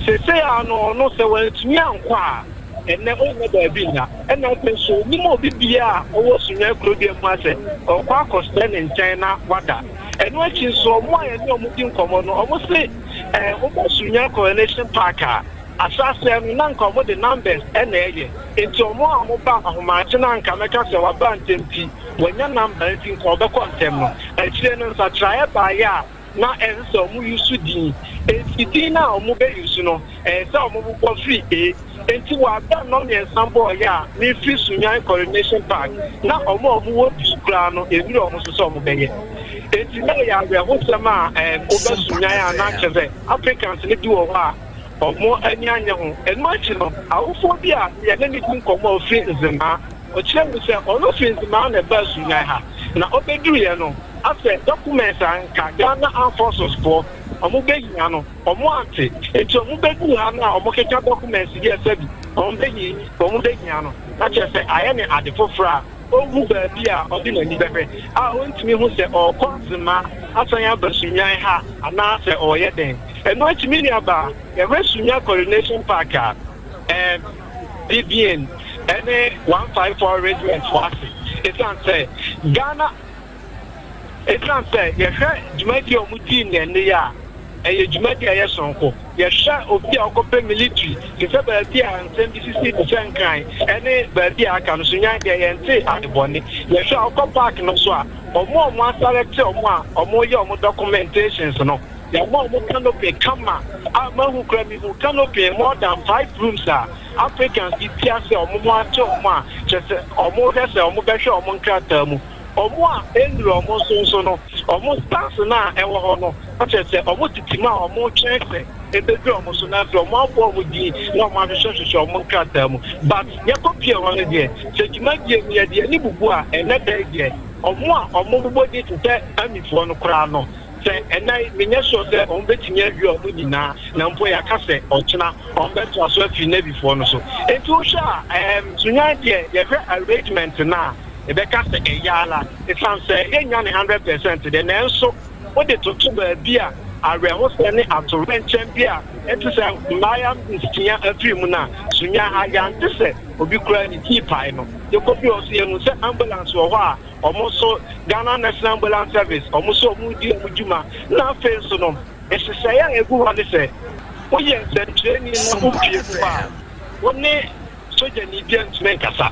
sese a no ɔno sɛ wantumi ankɔ a, ɛnɛ ɔnyɛ baabi nna. Ɛna afei nso onim obi bia a ɔwɔ Sunya kurodua mu asɛ ɔkɔ akɔsrɛ ne nkyɛn na wada. Ɛno akyi nso, ɔmo a yɛne ɔmo di nkɔmmɔ no, ɔmo se wobɔ Sunya Coronation Park a, ahyɛaseɛ no na nka ɔmo de numbers ɛna ɛyɛ. Nti ɔmo a ɔmo ba ahomakye na nka mɛka sɛ waba ntɛm ti wɔnya number, nti nka ɔbɛkɔ ntɛm no, akyire no nsakyeraeɛ baeɛ a na ɛsɛ sɛ ɔmo use din. Enti din no a ɔmo bɛ use no, ɛyɛ sɛ ɔmo bobɔ firi A. Enti wɔ abɛ nnɔ 3 bɔɔyɛ a mefiri Sunyani Coronation Park, na ɔmo a ɔmo wɔ bi koraa no ɛnuru ɔmo so sɛ ɔmo bɛyɛ. Enti na ɛyɛ awerɛhosɛm a wobɛ Sunyani a na kyerɛ sɛ applicants no bi wɔ hɔ a Wɔn ani annye ho. Ɛno akyi no, awofoɔ bi a yɛne no di nkɔmmɔ a ɔfiri Nzemaa, ɔkyerɛɛ mu sɛ ɔno firi Nzemaa na ɛbaa Sunyani ha, na ɔbɛduruiɛ no, asɛ documents a anka Ghana Armed Forces foɔ wɔbɛhia no, wɔante. Nti wɔbɛduru ha no a wɔkeka documents bi a sɛbi wɔbɛhia no, na kyerɛ sɛ ayɛ no ade foforɔ a ɔnhu baabi a ɔde n'ani bɛhwɛ, a ɔntumi hu sɛ ɔrekɔ Nzemaa asan aba Sunyani ha anaasɛ ɔreyɛ dɛn. Ɛno akyi me nuabaa, yɛhwɛ Sunya Coronation Park a, ɛɛ, BBN ne 154 Regiment fo ase. Esiane sɛ Ghana, esiane sɛ yɛhwɛ dwumadi a wɔdii no ɛnnɛ yi a, ɛyɛ dwumadi a ɛyɛ soronko. Yɛhwɛ obi a ɔkɔpɛ military te sɛ baabi a nsɛm bi sisi te sɛ Nkran ne baabi a aka no, Sunya deɛ yɛnte adebɔne. Yɛhwɛ a wokɔ park no so a, wɔn a wɔaselɛkte wɔn a wɔreyɛ wɔn documentations no, Yɛama ɔmo canopy kama a mahu koraa mehu canopy more than 5 rooms a Africans yi te ase a ɔmo ho akyɛ ɔmo a kyerɛ sɛ ɔmo hwɛ sɛ ɔmo bɛhwɛ ɔmo nkrataa mu. Ɔmo a ɛnnuru ɔmo nso nso no ɔmo stars no a ɛwɔ hɔ no na kyerɛ sɛ ɔmo tete mu a ɔmo twɛn sɛ ɛbɛduru ɔmo so na afei ɔmo abɔ ɔmo din na ɔmo ahwehwɛ hwehwɛ ɔmo nkrataa mu. But yɛkɔ pie hɔ no deɛ sɛ dwumadie no yɛde yɛn ani bubu a ɛnnɛ da yi deɛ ɔmo a ɔmo bobɔ din te sɛ Army foɔ no koraa no Sɛ ɛnnɛ yi, menyɛ sure sɛ wɔbɛtumi awie wɔn nyinaa, na mpo yɛaka sɛ ɔkyena wɔbɛtoa so afiri Navyfoɔ no so. Enti wohwɛ a, ɛɛm, Sunyani deɛ, yɛhwɛ arrangement no a, yɛbɛka sɛ ɛyɛ ara. Ɛsiane sɛ yɛnnya ne 100% deɛ, nanso wode toto baabi a awerɛhosɛm ne atoyerɛnkyɛm bi a ɛte sɛ mmayewa nsia afiri mu no a, Sunyani ha, yɛante sɛ obi koraa ne ti repae no. Yɛkɔduu hɔ nso, yɛhuu sɛ ambulance wɔ hɔ a Wɔn nso, Ghana National Ambulance Service, wɔn nso wɔredi wɔn dwuma. Na afei nso no, nhyehyɛeɛ a ɛgu hɔ ne sɛ, woyɛ nsɛntwerɛni na wopue mu hɔ a, wo ne sogyani biara ntumi nkasa.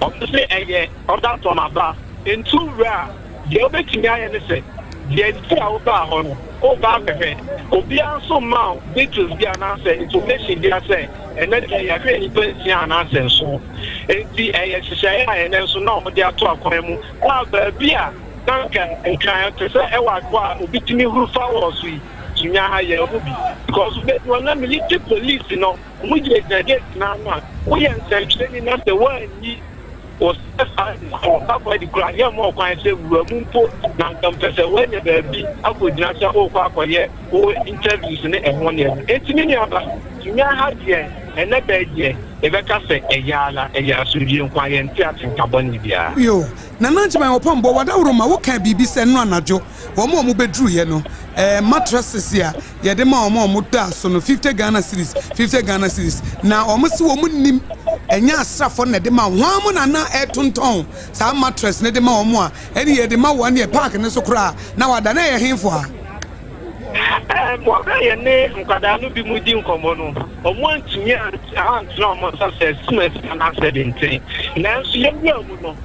Wɔn se ɛyɛ order from above. Nti wowura a, deɛ wobɛtumi ayɛ ne sɛ, deɛ nti a wobaa hɔ no, woreba abɛhwɛ. Obiara nso mma wo details bi anaasɛ information biara sɛ, Ɛnnɛ deɛ yɛahwɛ nnipa nsia anaasɛ nson. Enti ɛyɛ nhyehyɛeɛ a ɛnnɛ nso na wɔde ato akwan mu a baabi a na anka Nkran te sɛ ɛwɔ hɔ a obi tumi huru fa wɔ so yi, Sunya ha yɛahu bi. Because wobɛdu hɔ na military police no wɔgyinagyina gate no ano a, woyɛ nsɛnkyerɛnni na sɛ woanyi wo self ID anaa wo passport adi koraa a, yɛmma wo kwan sɛ wura mu mpo na anka mpɛ sɛ woanya baabi akɔgyina sɛ worekɔ akɔyɛ wo interviews ne ɛho nneɛma. Enti me nuaba, Nya ha deɛ, ɛnnɛ da yi deɛ, yɛbɛka sɛ ɛyɛ ara, ɛyɛ asomdwie nko ara, yɛnte atenka bɔne biara. Yo, Nana Agyeman Ɔpɔnbɔ, w'adaworoma, wo kaa biribi sɛ nnora anadwo, wɔn a wɔn bɛduruiɛ no, ɛɛ mattresses a yɛde ma wɔn a wɔn daa so no, 50 Ghana cedis, 50 Ghana cedis, na wɔn se wɔn nnim, ɛnyɛ asrafoɔ no na ɛde ma wɔn, hwan mo na na ɛretontɔn saa mattress no de ma wɔn a, ɛne yɛde ma wɔn deɛ park no so koraa, na wada, na ɛyɛ henfo a? Wɔ bere a yɛne nkwadaa no binom redi nkɔmmɔ no, wɔantumi antena wɔn nsa sɛ asumasi anaasɛ benten. Nanso yɛn wura mu no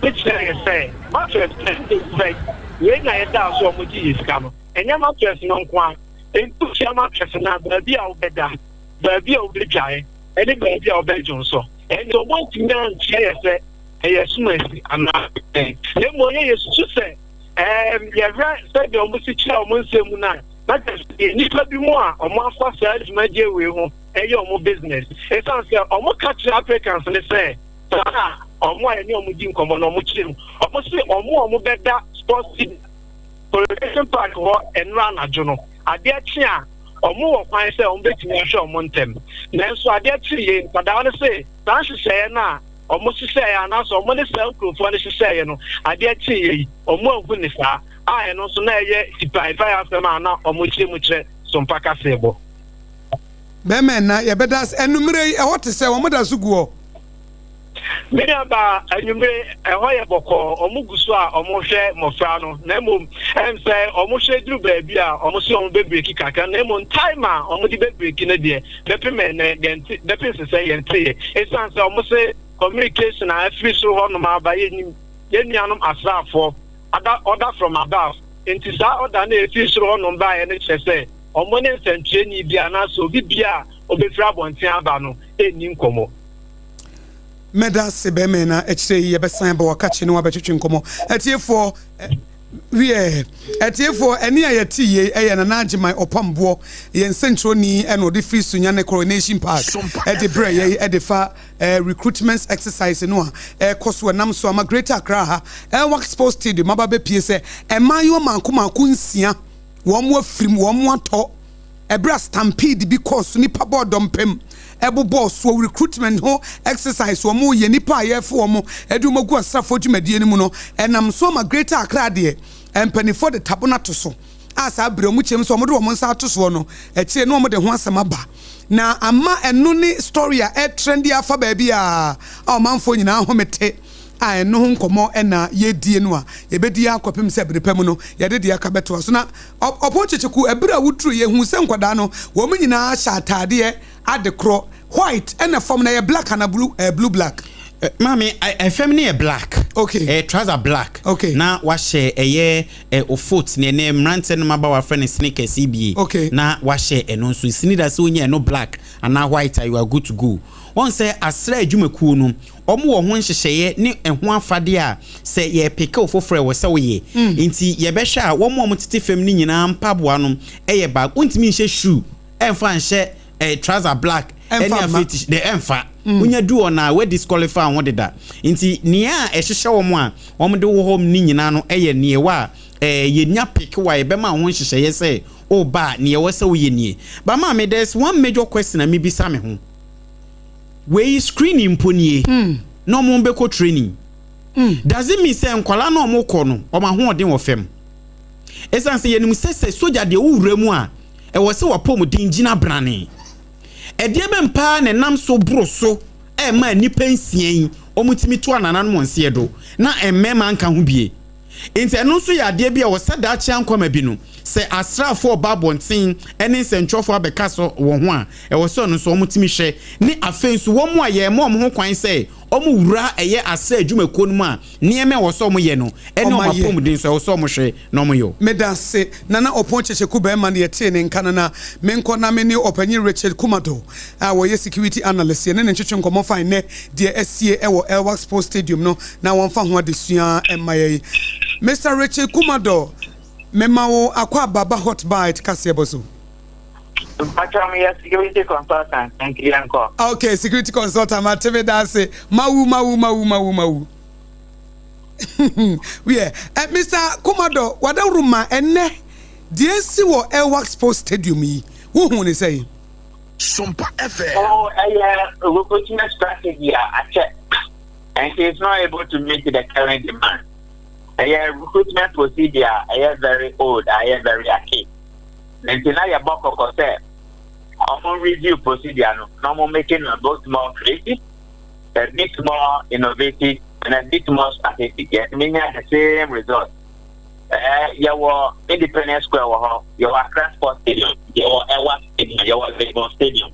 kyerɛɛ yɛn sɛ mattress no sɛ wei na yɛdaa so a wɔgye yɛn sika no. Ɛnyɛ mattress no nko ara. Enti wotua mattress no a, baabi a wobɛda, baabi a wobɛdware, ne baabi a wobɛdwonsɔ. Ɛnde wɔantumi ankyerɛ yɛn sɛ ɛyɛ asumasi anaa benten. Na mmom yɛsusu sɛ Ɛɛm, yɛhwɛ sɛdeɛ wɔn si kyerɛ wɔn nsɛm mu no a, na kyerɛ sɛ yɛ nnipa bi mu a wɔn afa saa dwumadie wei ho ɛyɛ wɔn business. Ɛsiane sɛ wɔn ka kyerɛ Africans no sɛ saa a wɔn a yɛne wɔn di nkɔmmɔ no wɔn kyerɛ mu, wɔn se wɔn a wɔn bɛda Sports City Coronation Park hɔ nnora anadwo no, adeɛ kye a wɔn wɔ kwan sɛ wɔn bɛtumi ahwɛ wɔn ntɛm. Nanso adeɛ kye yei, nkwadaa no se saa nhyehyɛeɛ no a wɔhyehyɛeɛ anaasɛ wɔne saa nkurɔfoɔ no hyehyɛeɛ no, adeɛ kyeeɛ yi, wɔanhu no saa, a ɛno nso na ɛyɛ tipaepae asɛm a na wɔkyerɛ mu kyerɛ Sompa kaseɛbɔ. Bɛrima ɛna yɛbɛda ase. Anummerɛ yi, ɛhɔ te sɛ wɔn da so gu hɔ? Me nuabaa, anwummere ɛhɔ yɛ bɔkɔɔ, wɔn gu so a wɔhwɛ mmɔfra no, na mmom ɛm sɛ wɔhwɛ duru baabi a wɔn se wɔn bɛbreki kakra, na mmom time a wɔde bɛbreki no deɛ, Bɛpem ɛnnɛ, yɛnte, bɛpem sesɛ, yɛnteeɛ. Esiane sɛ wɔse communication a afiri soro hɔnom aba, yɛnnim. Yɛn nuanom asraafoɔ, ada, order from above, enti saa order no a ɛfiri soro hɔnom baeɛ no kyerɛ sɛ wɔn ne nsɛntwerɛni biara anaasɛ obi biara a ɔbɛfiri abɔnten aba no nni nkɔmmɔ. Mɛda ase bɛmɛn na akyire yi yɛbɛsan aba wakakye ne wabɛtwetwe nkɔmmɔ. Atiefoɔ. Wiɛ, atiefoɔ, ɛnne a yɛte yei yɛ Nana Agyeman Ɔpamboɔ, yɛn nsɛnkyerɛwni na ɔde firi Sunyani Coronation Park de brɛɛ yɛn de fa recruitment exercise no a ɛrekɔ so ɛnam so ama Greater Accra ha Elwak Sports Stadium aba abɛpue sɛ mmaayewa mmaako mmaako nsia wɔn afirim, wɔn atɔ. Ɛberɛ a stampede bi kɔɔ so, nnipa bɔɔ dɔmpem bobɔɔ soɔ, recruitment ho exercise wɔn reyɛ, nnipa a yɛrefa wɔn de wɔn agu asraafoɔ dwumadie no mu no, ɛnam so ama Greater Accra deɛ mpanimfoɔ de tabo no ato so a saa berɛ wɔn kyerɛ mu sɛ wɔde wɔn nsa ato soɔ no, akyire no wɔde ho asɛm aba na ama ɛno ne story a ɛretrendi afa baabi a a ɔmanfoɔ nyinaa home te. A ɛno ho nkɔmmɔ na yɛredie no a yɛbɛdi ara kɔpem sɛ bere pa mu no yɛde deɛ aka bɛtoa so. Na Ɔpɔn Kyekyeku, ɛberɛ a woduruiɛ yɛhuu sɛ nkwadaa no wɔn nyinaa hyɛ ataadeɛ adekorɔ, white, ɛna fam no ɛyɛ black anaa blue, ɛyɛ blue black. Maame, ɛfam no yɛ black. Okay. Ɛyɛ trouser black. Okay. Na wahyɛ ɛyɛ ɛ ofot ne ɛnɛ mmeranteɛ no mmabaawa frɛ no sneakers yi bie. Okay. Na wahyɛ ɛno nso. Sini da sɛ wonya ɛno black anaa white a you are good to go. Wɔn sɛ asra adwumakuo no Wɔn wɔ ho nhyehyɛeɛ ne ɛho afadeɛ a sɛ yɛrepeke wo foforɔ a ɛwɔ sɛ woyɛ. Nti yɛbɛhwɛ a wɔn a wɔtete fam no nyinaa mpaboa no yɛ baako. Wontumi nhyɛ shoe ɛmfa nhyɛ eh, trouser black ɛne afei t de ɛmfa. Wonya du hɔ no a woadisqualify wo ho deda. Nti nea ɛhyehyɛ wɔn a wɔde wɔ hɔ no nyinaa no yɛ nea ɛwɔ a eh, yɛnya peke wo a yɛbɛma wo ho nhyehyɛeɛ sɛ woba a nea ɛwɔ sɛ woyɛ nie. But maame there's one major question a mebisa me ho. Wei screening mpo nie na ɔmo bɛkɔ training. Does it mean sɛ nkwadaa no a ɔmo kɔ no ɔmo ahoɔden wɔ fam? Ɛsiane sɛ yɛnim sɛ sɛ sogya deɛ wo wura mu a ɛwɔ sɛ w'apɔmuden gyina brane. Ɛdeɛ bɛn paa na ɛnam so boro so ɛma nnipa nsia yi ɔmo tumi to anananom nseɛ do na mmarima nka ho bie? Enti ɛno nso yɛ adeɛ bi a ɛwɔ sɛ daakye ankwama bi no, sɛ asraafoɔ reba abɔnten ne nsɛntwerɛfoɔ abɛka so wɔ ho a, ɛwɔ sɛ ɔno nso wɔtumi hwɛ. Ne afei nso wɔn a yɛrema wɔn ho kwan sɛ wɔwura ɛyɛ asraa adwumakuo no mu a, nneɛma a ɛwɔ sɛ wɔyɛ no ne wɔn apɔmuden nso ɛwɔ sɛ wɔhwɛ na wɔyɔ. Medase Nana Opon Kyekyeku bɛɛma no yɛtee ne nka no na menkɔ na mene Ɔpanyin Richard Kumado a ɔyɛ security analyst yɛne no ntwetwe nkɔmmɔ fa nnɛ deɛ asie wɔ Elwak Sports Stadium no na wɔmfa ho adesua mma yɛn. Mister Richard Kumado, mema wo akwaaba ba Hot Bite kaseɛbɔ so. Mpakyɛw meyɛ security consultant nti yɛnkɔ. Okay, security consultant mate meda ase. Mawu mawu mawu mawu mawu. Wiɛ, eh, Mister Kumado, wadaworo ma ɛnnɛ deɛ asi wɔ Elwak Sports Stadium yi, wohu ne sɛn? Sompa FM. Oh, ɛyɛ recruitment strategy a akyɛ and she is not able to meet the current demand. Ɛyɛ recruitment procedure a ɛyɛ very old, a ɛyɛ very archaic. Nti na yɛbɔ kɔkɔ sɛ wɔn review procedure no na wɔn making a bit more creative, a bit more innovative, and a bit more strategic. Yɛtumi nya the same result. Ɛɛ yɛwɔ Independence Square wɔ hɔ, yɛwɔ Accra Sports Stadium, yɛwɔ Ewa Stadium, yɛwɔ Legon Stadium,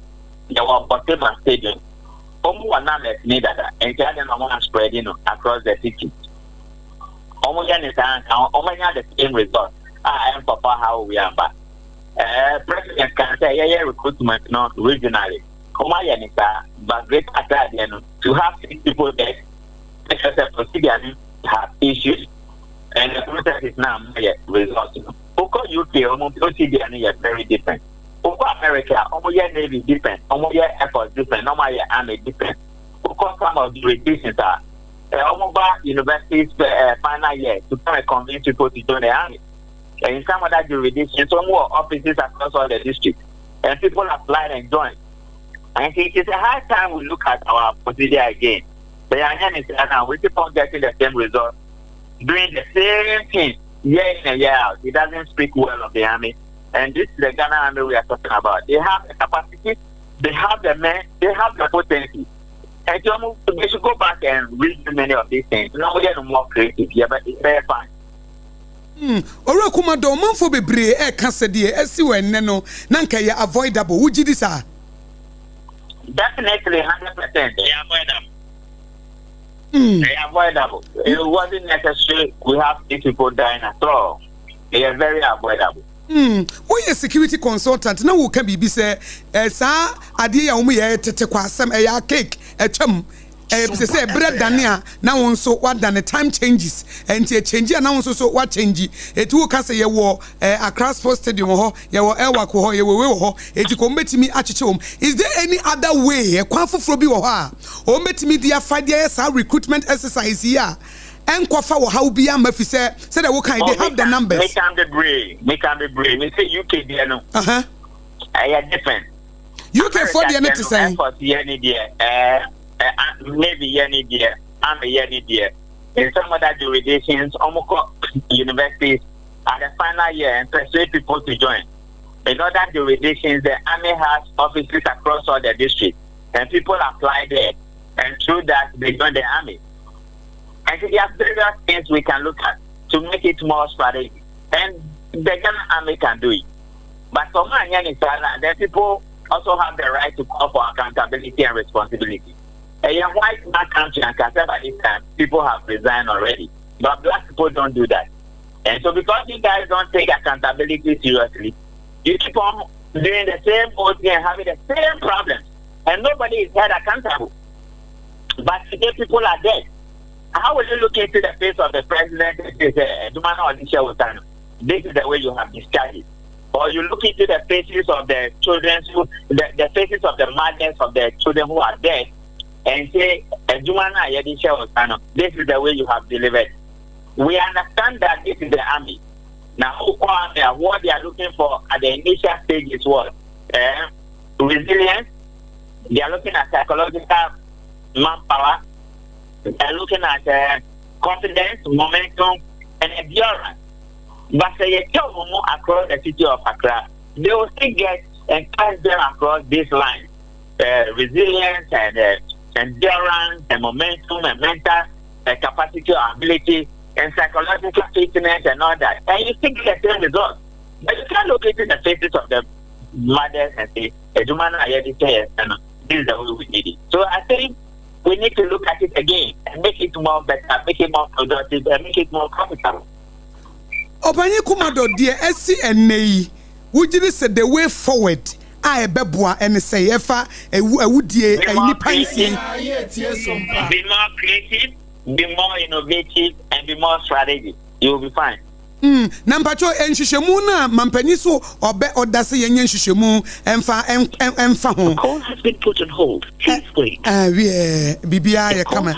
yɛwɔ Borteyman Stadium. Wɔn wɔ numbers ni dada, nti adɛn na wɔn aspread no across the city? Wɔn yɛ ne saa nka wɔn anya the same result a ɛnkɔfa haw wei aba. Ɛɛ president kan sɛ yɛyɛ recruitment no regionally, wɔn ayɛ ne saa, but Greater Accra deɛ no to have six people there, ɛkyerɛ sɛ procedure no have issues. And the process is now yɛ result no. Wokɔ UK wɔn procedure no yɛ very different. Wokɔ America wɔn yɛ navy different, wɔn yɛ air force different, na wɔn ayɛ army different. Wokɔ some of the jurisdictions a wɔn ba universities uh, final year to come and convince people to join the army. And in some other jurisdictions, wɔn wɔ offices across all the districts, and people apply and join. And it is a high time we look at our procedure again. Sɛ yɛanyɛ ne saa na we keep on getting the same result. doing the same thing year in and year out. It doesn't speak well of the army. And this is the Ghana army we are talking about. They have the capacity, they have the men, they have the potency. And so they should go back and read many of these things. Now we are more creative. Yeah, but it's very fine. Owura Kumado, ɔmanfoɔ bebree ɛreka sɛ deɛ asi wɔ ɛnnɛ no na nka ɛyɛ avoidable. Wogye di saa? Definitely, 100%. Ɛyɛ avoidable. Ɛyɛ avoidable. It wasn't necessary we have these people dying at all. Ɛyɛ very avoidable. Woyɛ security consultant na woka biribi sɛ eh, saa adeɛ yi a wɔn yɛ tete kɔ asɛm ɛyɛ archaic atwam. Ɛyɛ sɛ sɛ ɛberɛ dane a na wo nso woadane, time changes, ɛnti ɛchange a na wo nso so woachange. Ɛti woka sɛ yɛwɔ eh, Accra Sports Stadium wɔ hɔ, yɛwɔ Elwak wɔ hɔ, yɛwɔ wei wɔ hɔ, ɛti kɔ wɔbɛtumi akyekye wɔn. Is there any other way, ɛkwan foforɔ bi wɔ hɔ a wɔbɛtumi de afa de ayɛ saa recruitment exercise yi a ɛnkɔfa ɔhaw biara mma fi sɛ sɛdeɛ wokae, they have the numbers. Meka bebree, meka bebree, me sɛ UK deɛ no, ɛyɛ different. UK foɔ deɛ no te sɛn? Air Force yɛ ne deɛ, ɛɛ, Navy yɛ ne deɛ, Army yɛ ne deɛ. In some other jurisdictions, wɔn kɔ universities at the final year and persuade people to join. In other jurisdictions, the army has offices across all the districts, and people apply there, and through that they join the army. And so there are various things we can look at to make it more strategic. And the Ghana Army can do it. But for then people also have the right to call for accountability and responsibility. A white man country and by this time, people have resigned already. But black people don't do that. And so because you guys don't take accountability seriously, you keep on doing the same old thing and having the same problems. And nobody is held accountable. But today people are dead. How will you look into the face of the president and say, eh, this is the way you have discharged it? Or you look into the faces of the children, who, the, the faces of the mothers of the children who are dead, and say, eh, this is the way you have delivered. We understand that this is the army. Now, what they are looking for at the initial stage is what? Uh, resilience. They are looking at psychological manpower. They are looking at uh, confidence, momentum, and endurance. But say you tell them across the city of Accra, they will still get and pass them across this line. Uh, resilience and uh, endurance and momentum and mental uh, capacity or ability and psychological fitness and all that. And you still get the same result. But you can't look into the faces of the mothers and say, this is the way we did it. So I think we need to look at it again and make it more better, make it more productive, and make it more profitable. Ɔpanyin Kumadɔ, deɛ asi ɛnnɛ yi, wogye di sɛ the way forward a ɛbɛboa ɛne sɛn ɛfa awudie, nnipa nsie yi? Be more creative, be more innovative and be more strategic, you will be fine. Mm, na mpakyɛw nhwehwɛmu no a mampanyin so ɔbɛ ɔda sɛ yɛnyɛ nhwehwɛmu ɛmfa ɛmfa ho. Call has been put on hold. Please wait. Ah, wiɛ, biribiara yɛ kama.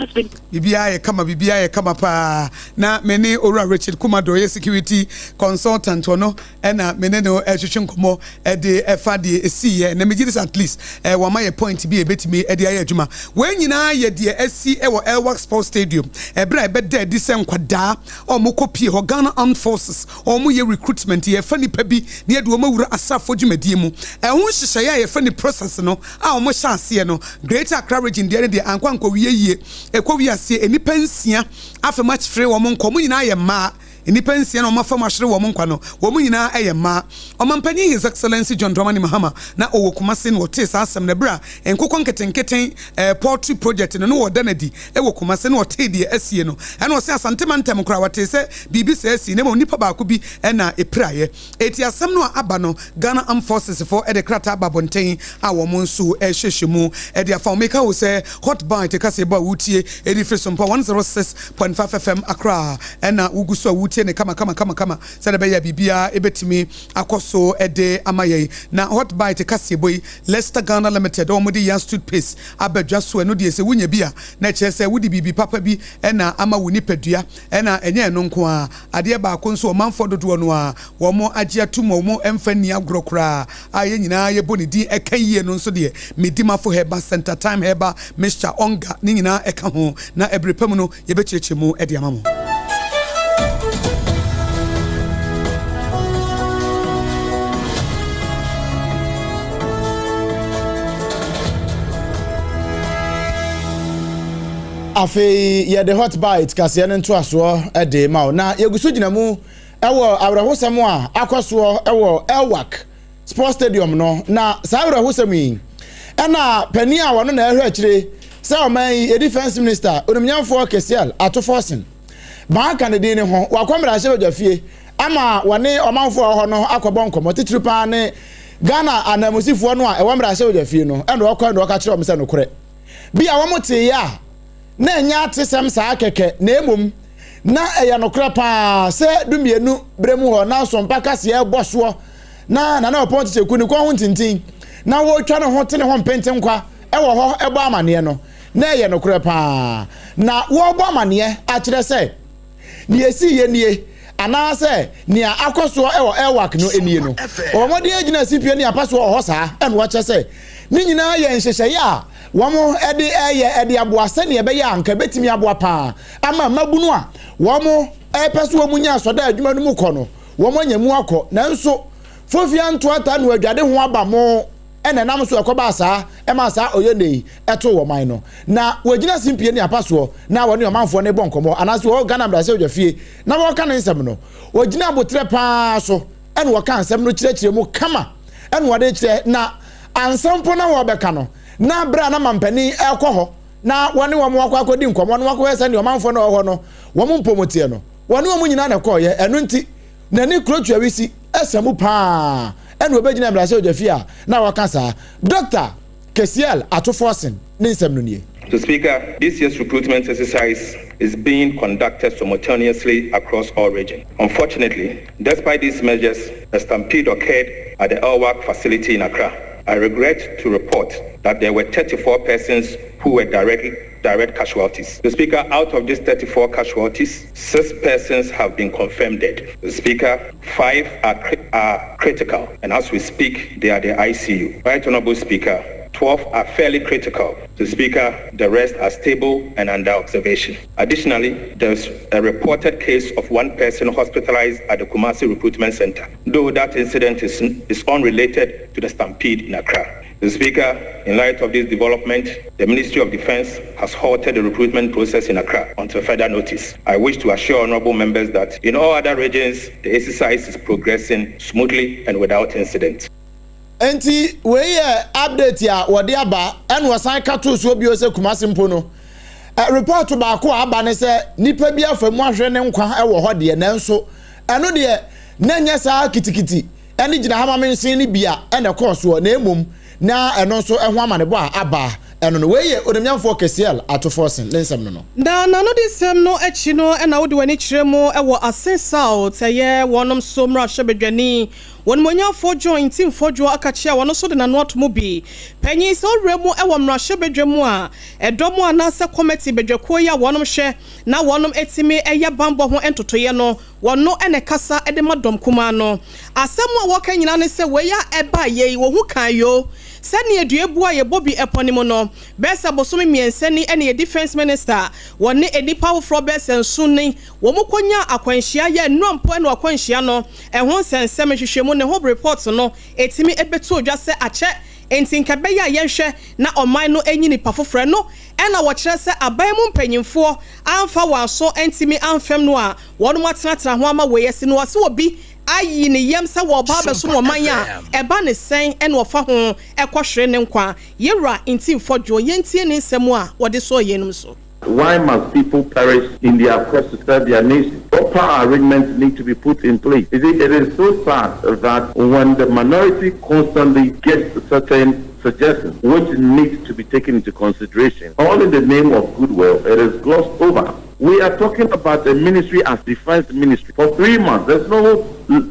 Biribiara yɛ kama, biribiara yɛ kama paa. Na me ne Owura Richard Kumado, ɔyɛ security consultant, ɔno ɛna me ne no ɛretwetwe nkɔmmɔ ɛde ɛfa deɛ ɛsiiɛ. Na megye di sɛ at least eh, wama yɛ point bi a yɛbɛtumi ɛde ayɛ adwuma. Wei nyinaa yɛ deɛ asi ɛwɔ Elwak Sports Stadium ɛberɛ a ɛbɛda adi sɛ nkwadaa a wɔkɔ pie hɔ, Ghana Armed Forces, wɔyɛ recruitment, yɛfa nnipa bi na yɛde wɔn awura asraafoɔ dwumadie mu. Ɛho nhyehyɛeɛ a yɛfrɛ no process no a wɔhyɛ aseɛ no, Greater Accra Region deɛ no deɛ ankɔ ankɔwie yie. Ɛkɔwie aseɛ, nnipa nsia afa mu akyere wɔn nkwa, wɔn nyinaa yɛ mmaa. Nnipa nsia na wɔafa mu ahyere wɔn nkwa no, wɔn nyinaa yɛ mmaa. Ɔmanpanyin His Excellency John Dramani Mahama na ɔwɔ Kumasi na ɔtee saa asɛm no bere a nkokɔ nketenketen poultry project no na wɔreda no adi wɔ Kumasi na ɔtee deɛ asie no. Ɛna ɔse Asante mantam koraa wɔtee sɛ biribi saa asi na mmom nipa baako bi na ɛpiraeɛ. Eti asɛm no a aba no Ghana Armed Forces foɔ de krataa aba abɔnten a wɔn nso rehwehwɛ mu de afa ho. Meka wo sɛ Hot Bite kaseɛbɔ a woretie de firi Sompa 106.5 FM Accra ɛna wogu so a woretie no kama kama kama kama sɛdeɛ ɛbɛyɛ a biribiara bɛtumi akɔ so de ama yɛn. Na Hot Bite kaseɛbɔ yi, Leicester Ghana Limited a wɔde Yas Toothpaste aba dwa so, ɛno deɛ sɛ wonya bi a, na ɛkyerɛ sɛ wode biribi papa bi na ama wo nipadua. Ɛna ɛnyɛ ɛno nko ara, adeɛ baako nso ɔmanfoɔ dodoɔ no ara wɔn agye atom a wɔn mfa nni agorɔ koraa a yɛn nyinaa yɛbɔ ne din ɛka yie no nso deɛ, Medimafo Herbal Centre, Thyme Herbal Mixture, Onga, ne nyinaa ɛka ho. Na ɛbere pa mu no, yɛbɛkyerɛkyerɛ mu de ama mo. Afei yɛde Hot Bite kaseɛ no ntoasoɔ de ma wo. Na yɛgu so gyina mu wɔ awerɛhosɛm a akɔ soɔ wɔ Elwak Sports Stadium no. Na saa awerɛhosɛm yi ɛna panin a wɔno na ɛhwɛ akyire sɛ ɔman yi yɛ Defence Minister Onimnyamfoɔ Kesiel Ato Forson baa ka ne din ne ho wakɔ mmarahyɛbadwa fie ama wɔne ɔmanfoɔ a ɛwɔ hɔ no akɔbɔ nkɔmmɔ titiri paa ne Ghana ananmusifoɔ no a ɛwɔ mmarahyɛbadwa fie no ɛna ɔkɔ ɛna ɔka kyerɛ wɔn sɛ nokorɛ bi a wɔn teeɛ a. na ɛnyɛ atesɛm saa kɛkɛ na mmom na ɛyɛ nokorɛ paa sɛ dumienu berɛ mu hɔ na Sompa kaseɛ rebɔ soɔ na Nana Ɔpɔn Kyekyeku ne kɔn ho ntintin na wɔretwa ne ho te ne ho mpentenkwa wɔ hɔ bɔ amaneɛ no, na ɛyɛ nokorɛ paa. Na wɔrebɔ amaneɛ akyerɛ sɛ nea ɛsiiɛ nie anaasɛ nea akɔ soɔ wɔ Elwak no nie no, wɔbɔ mmɔden agyina simpie ne apa soɔ wɔ hɔ saa na wɔakyerɛ sɛ ne nyinaa yɛ nhyehyɛeɛ a wɔde reyɛ de aboa sɛnea ɛbɛyɛ a anka ɛbɛtumi aboa paa ama mmabunu a wɔpɛ sɛ wɔnya asɔda adwuma no mu kɔ no, wɔanya mu akɔ. Nanso, Fofia ntoata no adwade ho aba mo na ɛnam so ɛkɔbaa saa ɛmaa saa ɔyɛnɛ yi ɛtoo ɔman no. Na wɔgyina simpie ne apa soɔ na wɔne ɔmanfoɔ no rebɔ nkɔmmɔ anaasɛ wɔwɔ Ghana mmarahyɛbadwa fie na wɔreka ne nsɛm no, wɔgyina aboterɛ pa ara so ɛna wɔka nsɛm no kyerɛkyerɛ mu kama ɛna wɔde kyerɛ na ansa mpo na wɔrebɛka no na berɛ a na mampanin ɛrekɔ hɔ na wɔne wɔn akɔ akɔdi nkɔmmɔ na wɔakɔhwɛ sɛdeɛ ɔmanfoɔ no wɔ hɔ no wɔn mpom teɛ no, wɔne wɔn nyinaa na ɛkɔeɛ. Ɛno nti, n'ani kuro tuawisi sa mu paa ɛna ɔbɛgyina mmarahyɛbadwafie a na ɔka saa. Dɔkta Kesiel Ato Forson ne nsɛm no nie. Mr. Speaker, this year's recruitment exercise is being conducted simultaneously across all regions. Unfortunately, despite these measures, a stampede occurred at the Elwak facility in Accra. I regret to report that there were 34 persons who were directly direct casualties. The Speaker, out of these 34 casualties, six persons have been confirmed dead. The Speaker, five are, are critical, and as we speak, they are the ICU. Right Honorable Speaker, 12 are fairly critical. The Speaker, the rest are stable and under observation. Additionally, there's a reported case of one person hospitalized at the Kumasi Recruitment Center, though that incident is, is unrelated to the stampede in Accra. The Speaker, in light of this development, the Ministry of Defense has halted the recruitment process in Accra until further notice. I wish to assure honorable members that in all other regions, the exercise is progressing smoothly and without incident. Enti wei yɛ update a wɔde aba ɛna wɔsan ka too soɔ bio sɛ Kumasi mpo no report baako a aba ne sɛ nipa bi afa mu ahwere ne nkwa wɔ hɔ deɛ nanso ɛno deɛ na ɛnyɛ saa kitikiti ɛne gyina ha ma mensen no bi a ɛna ɛkɔɔ soɔ na mmom na ɛno nso ɛho amanebɔ a aba ɛno no. Wei yɛ Onimnyamfoɔ Kesiel Ato Forson ne nsɛm no no. Na n'anodisɛm no akyi no na wode w'ani kyerɛ mu wɔ Asin South, ɛyɛ wɔnom so mmarahyɛbadwani, Onimonyamfoɔ John Ntim Fodjour Akakyea a ɔno nso de n'ano ato mu bi. Panyin, sɛ owura mu wɔ mmarahyɛbadwa mu a, ɛdɔm anaasɛ kɔmɛte badwakuo yi a wɔnom hwɛ na wɔnom tumi yɛ banbɔ ho ntotoeɛ no, Wɔno na ɛkasa de ma dɔm kumaa no. Asɛm a wɔka nyinaa ne sɛ wei a ɛbaeɛ yi, wɔhu kan yoo. Sɛdeɛ dua bu a yɛbɔ bi pɔ no mu no, bɛyɛ sɛ bosome mmiɛnsa ni na yɛn Defence Minister, wɔne nnipa afoforɔ bɛyɛ sɛ nson ni, wɔn kɔnyaa akwanhyia, yɛ nnora mpo na akwanhyia no ho nsɛnsɛm, nhwehwɛmu, ne ho report no ɛtumi bɛtoo dwa sɛ akyɛ nti nka ɛbɛyɛ a yɛnhwɛ na ɔman no nyi nipa foforɔ. Ɛno na wɔkyerɛ sɛ aban mu mpanyinfoɔ amfa wɔn aso antumi amfɛm no a wɔnom atenatena ho ama wei asi no ɔse obi ayi ne yam sɛ wɔɔba abɛsom ɔman a ɛba ne sɛn na ɔfa ho kɔ hwere ne nkwa. Yewura Nti Mfɔdwoɔ yɛntie ne nsɛm a wɔde sɔɔ yeinom so. Why must people perish in their quest to serve their nation? Proper arrangements need to be put in place. You see, it is so sad that when the minority constantly gets certain suggestions which need to be taken into consideration, all in the name of goodwill, it is glossed over. We are talking about a ministry as defense ministry. For three months, there's no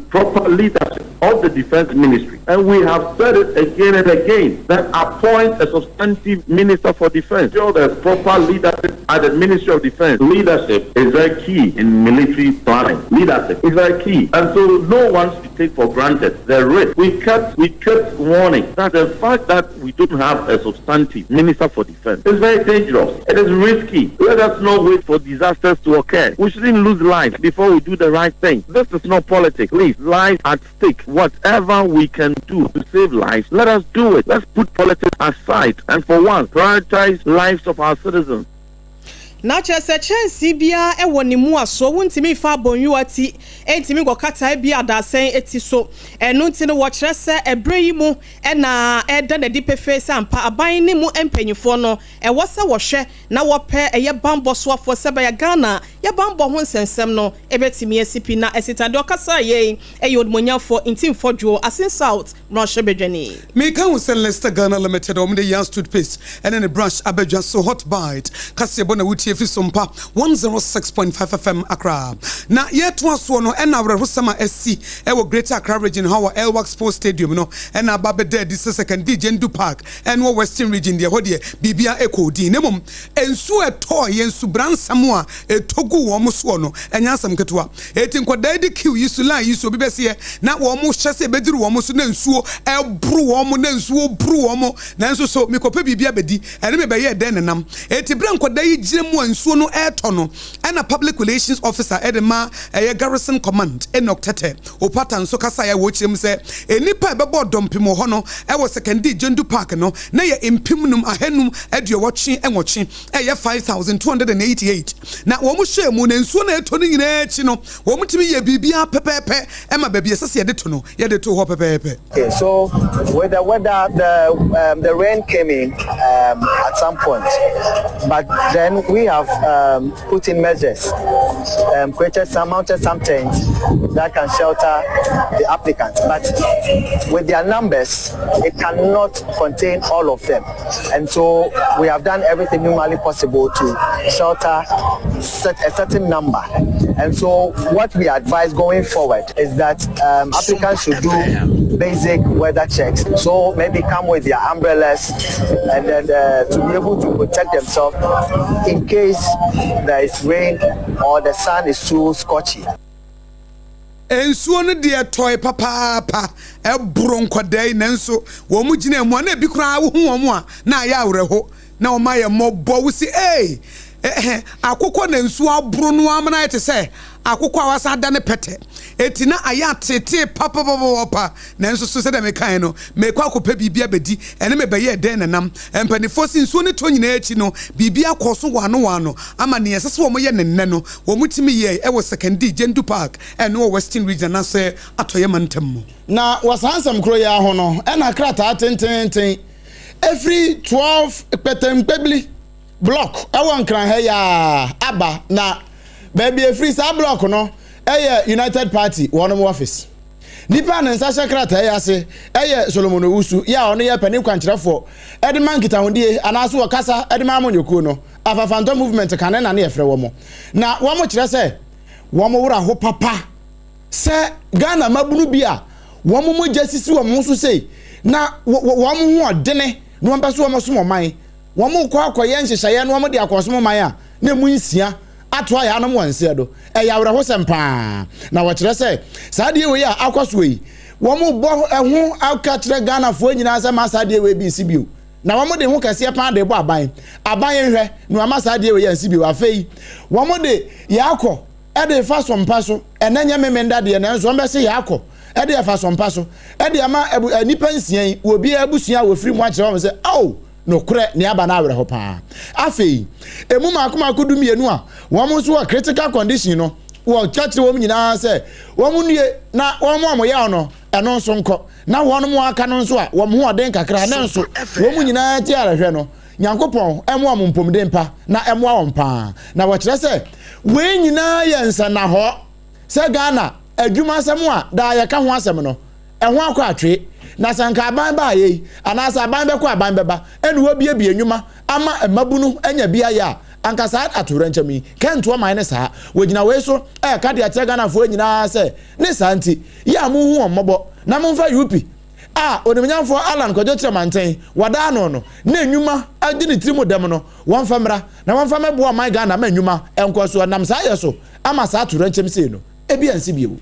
proper leadership of the defense ministry. And we have said it again and again that appoint a substantive minister for defense. Sure, there's proper leadership at the Ministry of Defense. Leadership is very key in military planning. Leadership is very key. And so no one should take for granted the risk. We kept, we kept warning that the fact that we don't have a substantive minister for defense is very dangerous. It is risky. Let us not wait for disasters to occur. We shouldn't lose lives before we do the right thing. This is not politics. Please, lives at stake. Whatever we can do to save lives, let us do it. Let's put politics aside and for once prioritize lives of our citizens. Na kyerɛ sɛ kyɛnsee biara wɔ ne mmuasoɔ, wontumi mfa abɔnwuwa ti ntumi nkɔkata ebia dadesɛn ti so. Ɛno nti no wɔkyerɛ sɛ ɛberɛ yi mu na ɛreda no adi pefee sɛ ampa aban ne mu mpanimfoɔ no ɛwɔ sɛ wɔhwɛ na wɔpɛ ɛyɛ banbɔ soafoɔ sɛ ɛbɛyɛ Ghana yɛ banbɔ ho nsɛnsɛm no ɛbɛtumi asi pi. Na Asitadeɛ ɔkasaeɛ yi yɛ Onimuonyamfoɔ Ntim Fɔdwoɔ, Asin South mmarahyɛbadwani. Meka ho sɛ Leicester Ghana Limited a wɔde Yas toothpaste ne ne brush aba dwa so Hot Bite kaseɛbɔ na wotie fi Sompa 106.5 FM Accra. Na yɛretoa soɔ no ɛna awerɛhosɛm a asi wɔ Greater Accra Region ha wɔ Elwak Sports Stadium no na aba abɛda adi sɛ Sekondi Gyendu Park ɛno wɔ Western Region deɛ ɛhɔ deɛ biribiara ɛkɔɔ din na mmom nsuo a ɛtɔɔeɛ nsubransɛm a ɛtɔ guu wɔn soɔ no ɛnyɛ asɛm ketewa. Enti nkwadaa yi de queue yi so line yi so obi bɛseɛ na wɔn hyɛ sɛ ɛbɛduru wɔn so na nsuo ɛboro wɔn na nsuo boro wɔn nanso so mekɔpɛ biribi abɛdi ɛne me bɛyɛɛ dɛn nenam. Enti berɛ a nkwadaa yi gyina mu a nsuo no ɛretɔ no ɛna Public Relations Officer ɛde ma ɛyɛ Garrison Command Enoch Tetteh Opata nso kasaeɛ a wɔkyerɛ mu sɛ nnipa a ɛbɛbɔɔ dɔmpem wɔ hɔ no wɔ Sekondi Gyendu Park no na yɛ mpemnum ahanum aduɔwɔtwe nwɔtwe ɛyɛ 5,288 na wɔn hyɛɛ mu na nsuo no a ɛtɔ no nyinaa akyi no wɔn tumi yɛ biribiara pɛpɛɛpɛ ɛma baabi ɛsɛ sɛ yɛde to no yɛde to hɔ pɛpɛɛpɛ. Okay, so with the weather, the rain came in at some point, but then we have put in measures, created some, mounted some tents that can shelter the applicants. But with their numbers, it cannot contain all of them, and so we have done everything humanly possible to shelter set a certain number. And so what we advise going forward is that applicants should do basic weather checks. So maybe come with their umbrellas and then to be able to protect themselves in case there is rain or the sun is too scorchy. Nsuo no deɛ tɔe papaapa ɛboro nkwadaa yi nanso wɔn mu gyina mu a na ebi koraa wohu wɔn a na ayɛ awerɛho na wɔn ayɛ mmɔbɔ wosi ee ɛhɛ akokɔ na nsuo aboro no amena ayɛ te sɛ akokɔ a wasan ada ne pɛtɛ eti na ayɛ atetee papapapapa nanso so sɛdeɛ mekae no mekɔ akɔpɛ biribi abɛdi ɛne mebɛyɛ dɛn nenam. Mpanimfoɔ si nsuo no tɔ nyinaa akyi no biribi akɔ so wano wano ama nea ɛsɛ sɛ wɔn yɛ ne nnɛ no wɔn tumi yɛ ɛwɔ Sekondi Gyendu Park ɛne wɔ Western Region anaasɛ Atɔyɛ mantam mu. Na wɔ saa nsɛm koro yi ara ho no ɛna krataa tententen ɛfiri 12 Kpɛtɛnkpɛbili block ɛwɔ Nkran ha yi a aba na baabi efiri saa block no ɛyɛ United Party wɔn office. Nipa a ne nsa hyɛ krataa yi ase ɛyɛ Solomon Owusu yɛ a ɔno yɛ panin kwankyerɛfoɔ ɛde ma nkitahodie anaasɛ wɔkasa ɛde ma amanyɔkuo no Afafantɔ Movement kane na ne yɛfrɛ wɔn na wɔn kyerɛ sɛ wɔn wura ho papa sɛ Ghana mabunu bi a wɔn mogya sisi wɔn ho so sei na wɔn ho ɔdene na wɔn pɛ so wɔn som ɔman wɔn kɔ akɔyɛ nhyehyɛeɛ na wɔn de akɔsom ɔman a na emu nsia ato ayɛ anom wɔn nseɛ do. Ɛyɛ awerɛhosɛm paa na wɔkyerɛ sɛ saa adeɛ wei a akɔ soɔ yi wɔn bɔ ɛho aka kyerɛ Ghanafoɔ nyinaa sɛ ma saa adeɛ wei bi nsi bio na wɔn de ho kɛseɛ paa de bɔ aban aban nhwɛ na wɔama saa adeɛ wei ansi bio. Afei wɔn de yɛakɔ ɛde fa sompa so ɛnɛ nyɛ memenda deɛ nanso wɔn bɛse yɛakɔ ɛde ɛfa sompa so ɛde ama ɛbu nipa nsia yi wɔ obiara abusua a wɔfiri mu akyerɛ wɔn sɛ ao nokorɛ ne aba no awerɛho paa. Afei emu mako mako 12 a wɔn nso wɔ critical condition no wɔka kyerɛ wɔn nyinaa sɛ wɔn nnue na wɔn a wɔyɛ no ɛno nso nkɔ na wɔn mu aka no nso a wɔn ho ɔden kakra ne nso wɔn nyinaa ti arɛhwɛ no Nyankopɔn ɛmoa wɔn mpɔmuden pa na ɛmoa wɔn paa. Na wɔkyerɛ sɛ wei nyinaa yɛ nsɛnahɔ sɛ Ghana adwuma asɛm a daa yɛka ho asɛm no ɛho akɔ atwe na sɛ nka aban baayɛ yi anaasɛ aban bɛkɔ aban bɛba ɛne wɔbiebie nnwuma ama mmabunu anya bi ayɛ a anka saa atowerɛnkyɛm yi kɛntoɔ man ne saa. Wɔgyina wei so ɛɛka de akyerɛ Ghanafoɔ nyinaa sɛ ne saa nti yɛ a monhu wɔn mmɔbɔ na momfa UP a onimnyamfoɔ Alan Kwadwo Kyerɛmanten wɔdaa no na nnwuma adi ne tiri mu dɛm no wɔmfa mmra na wɔmfa mmɛboa ɔman Ghana ma nnwuma nkɔ so nam saa yɛ so ama saa atowerɛnkyɛm sei no ebi ansi bio.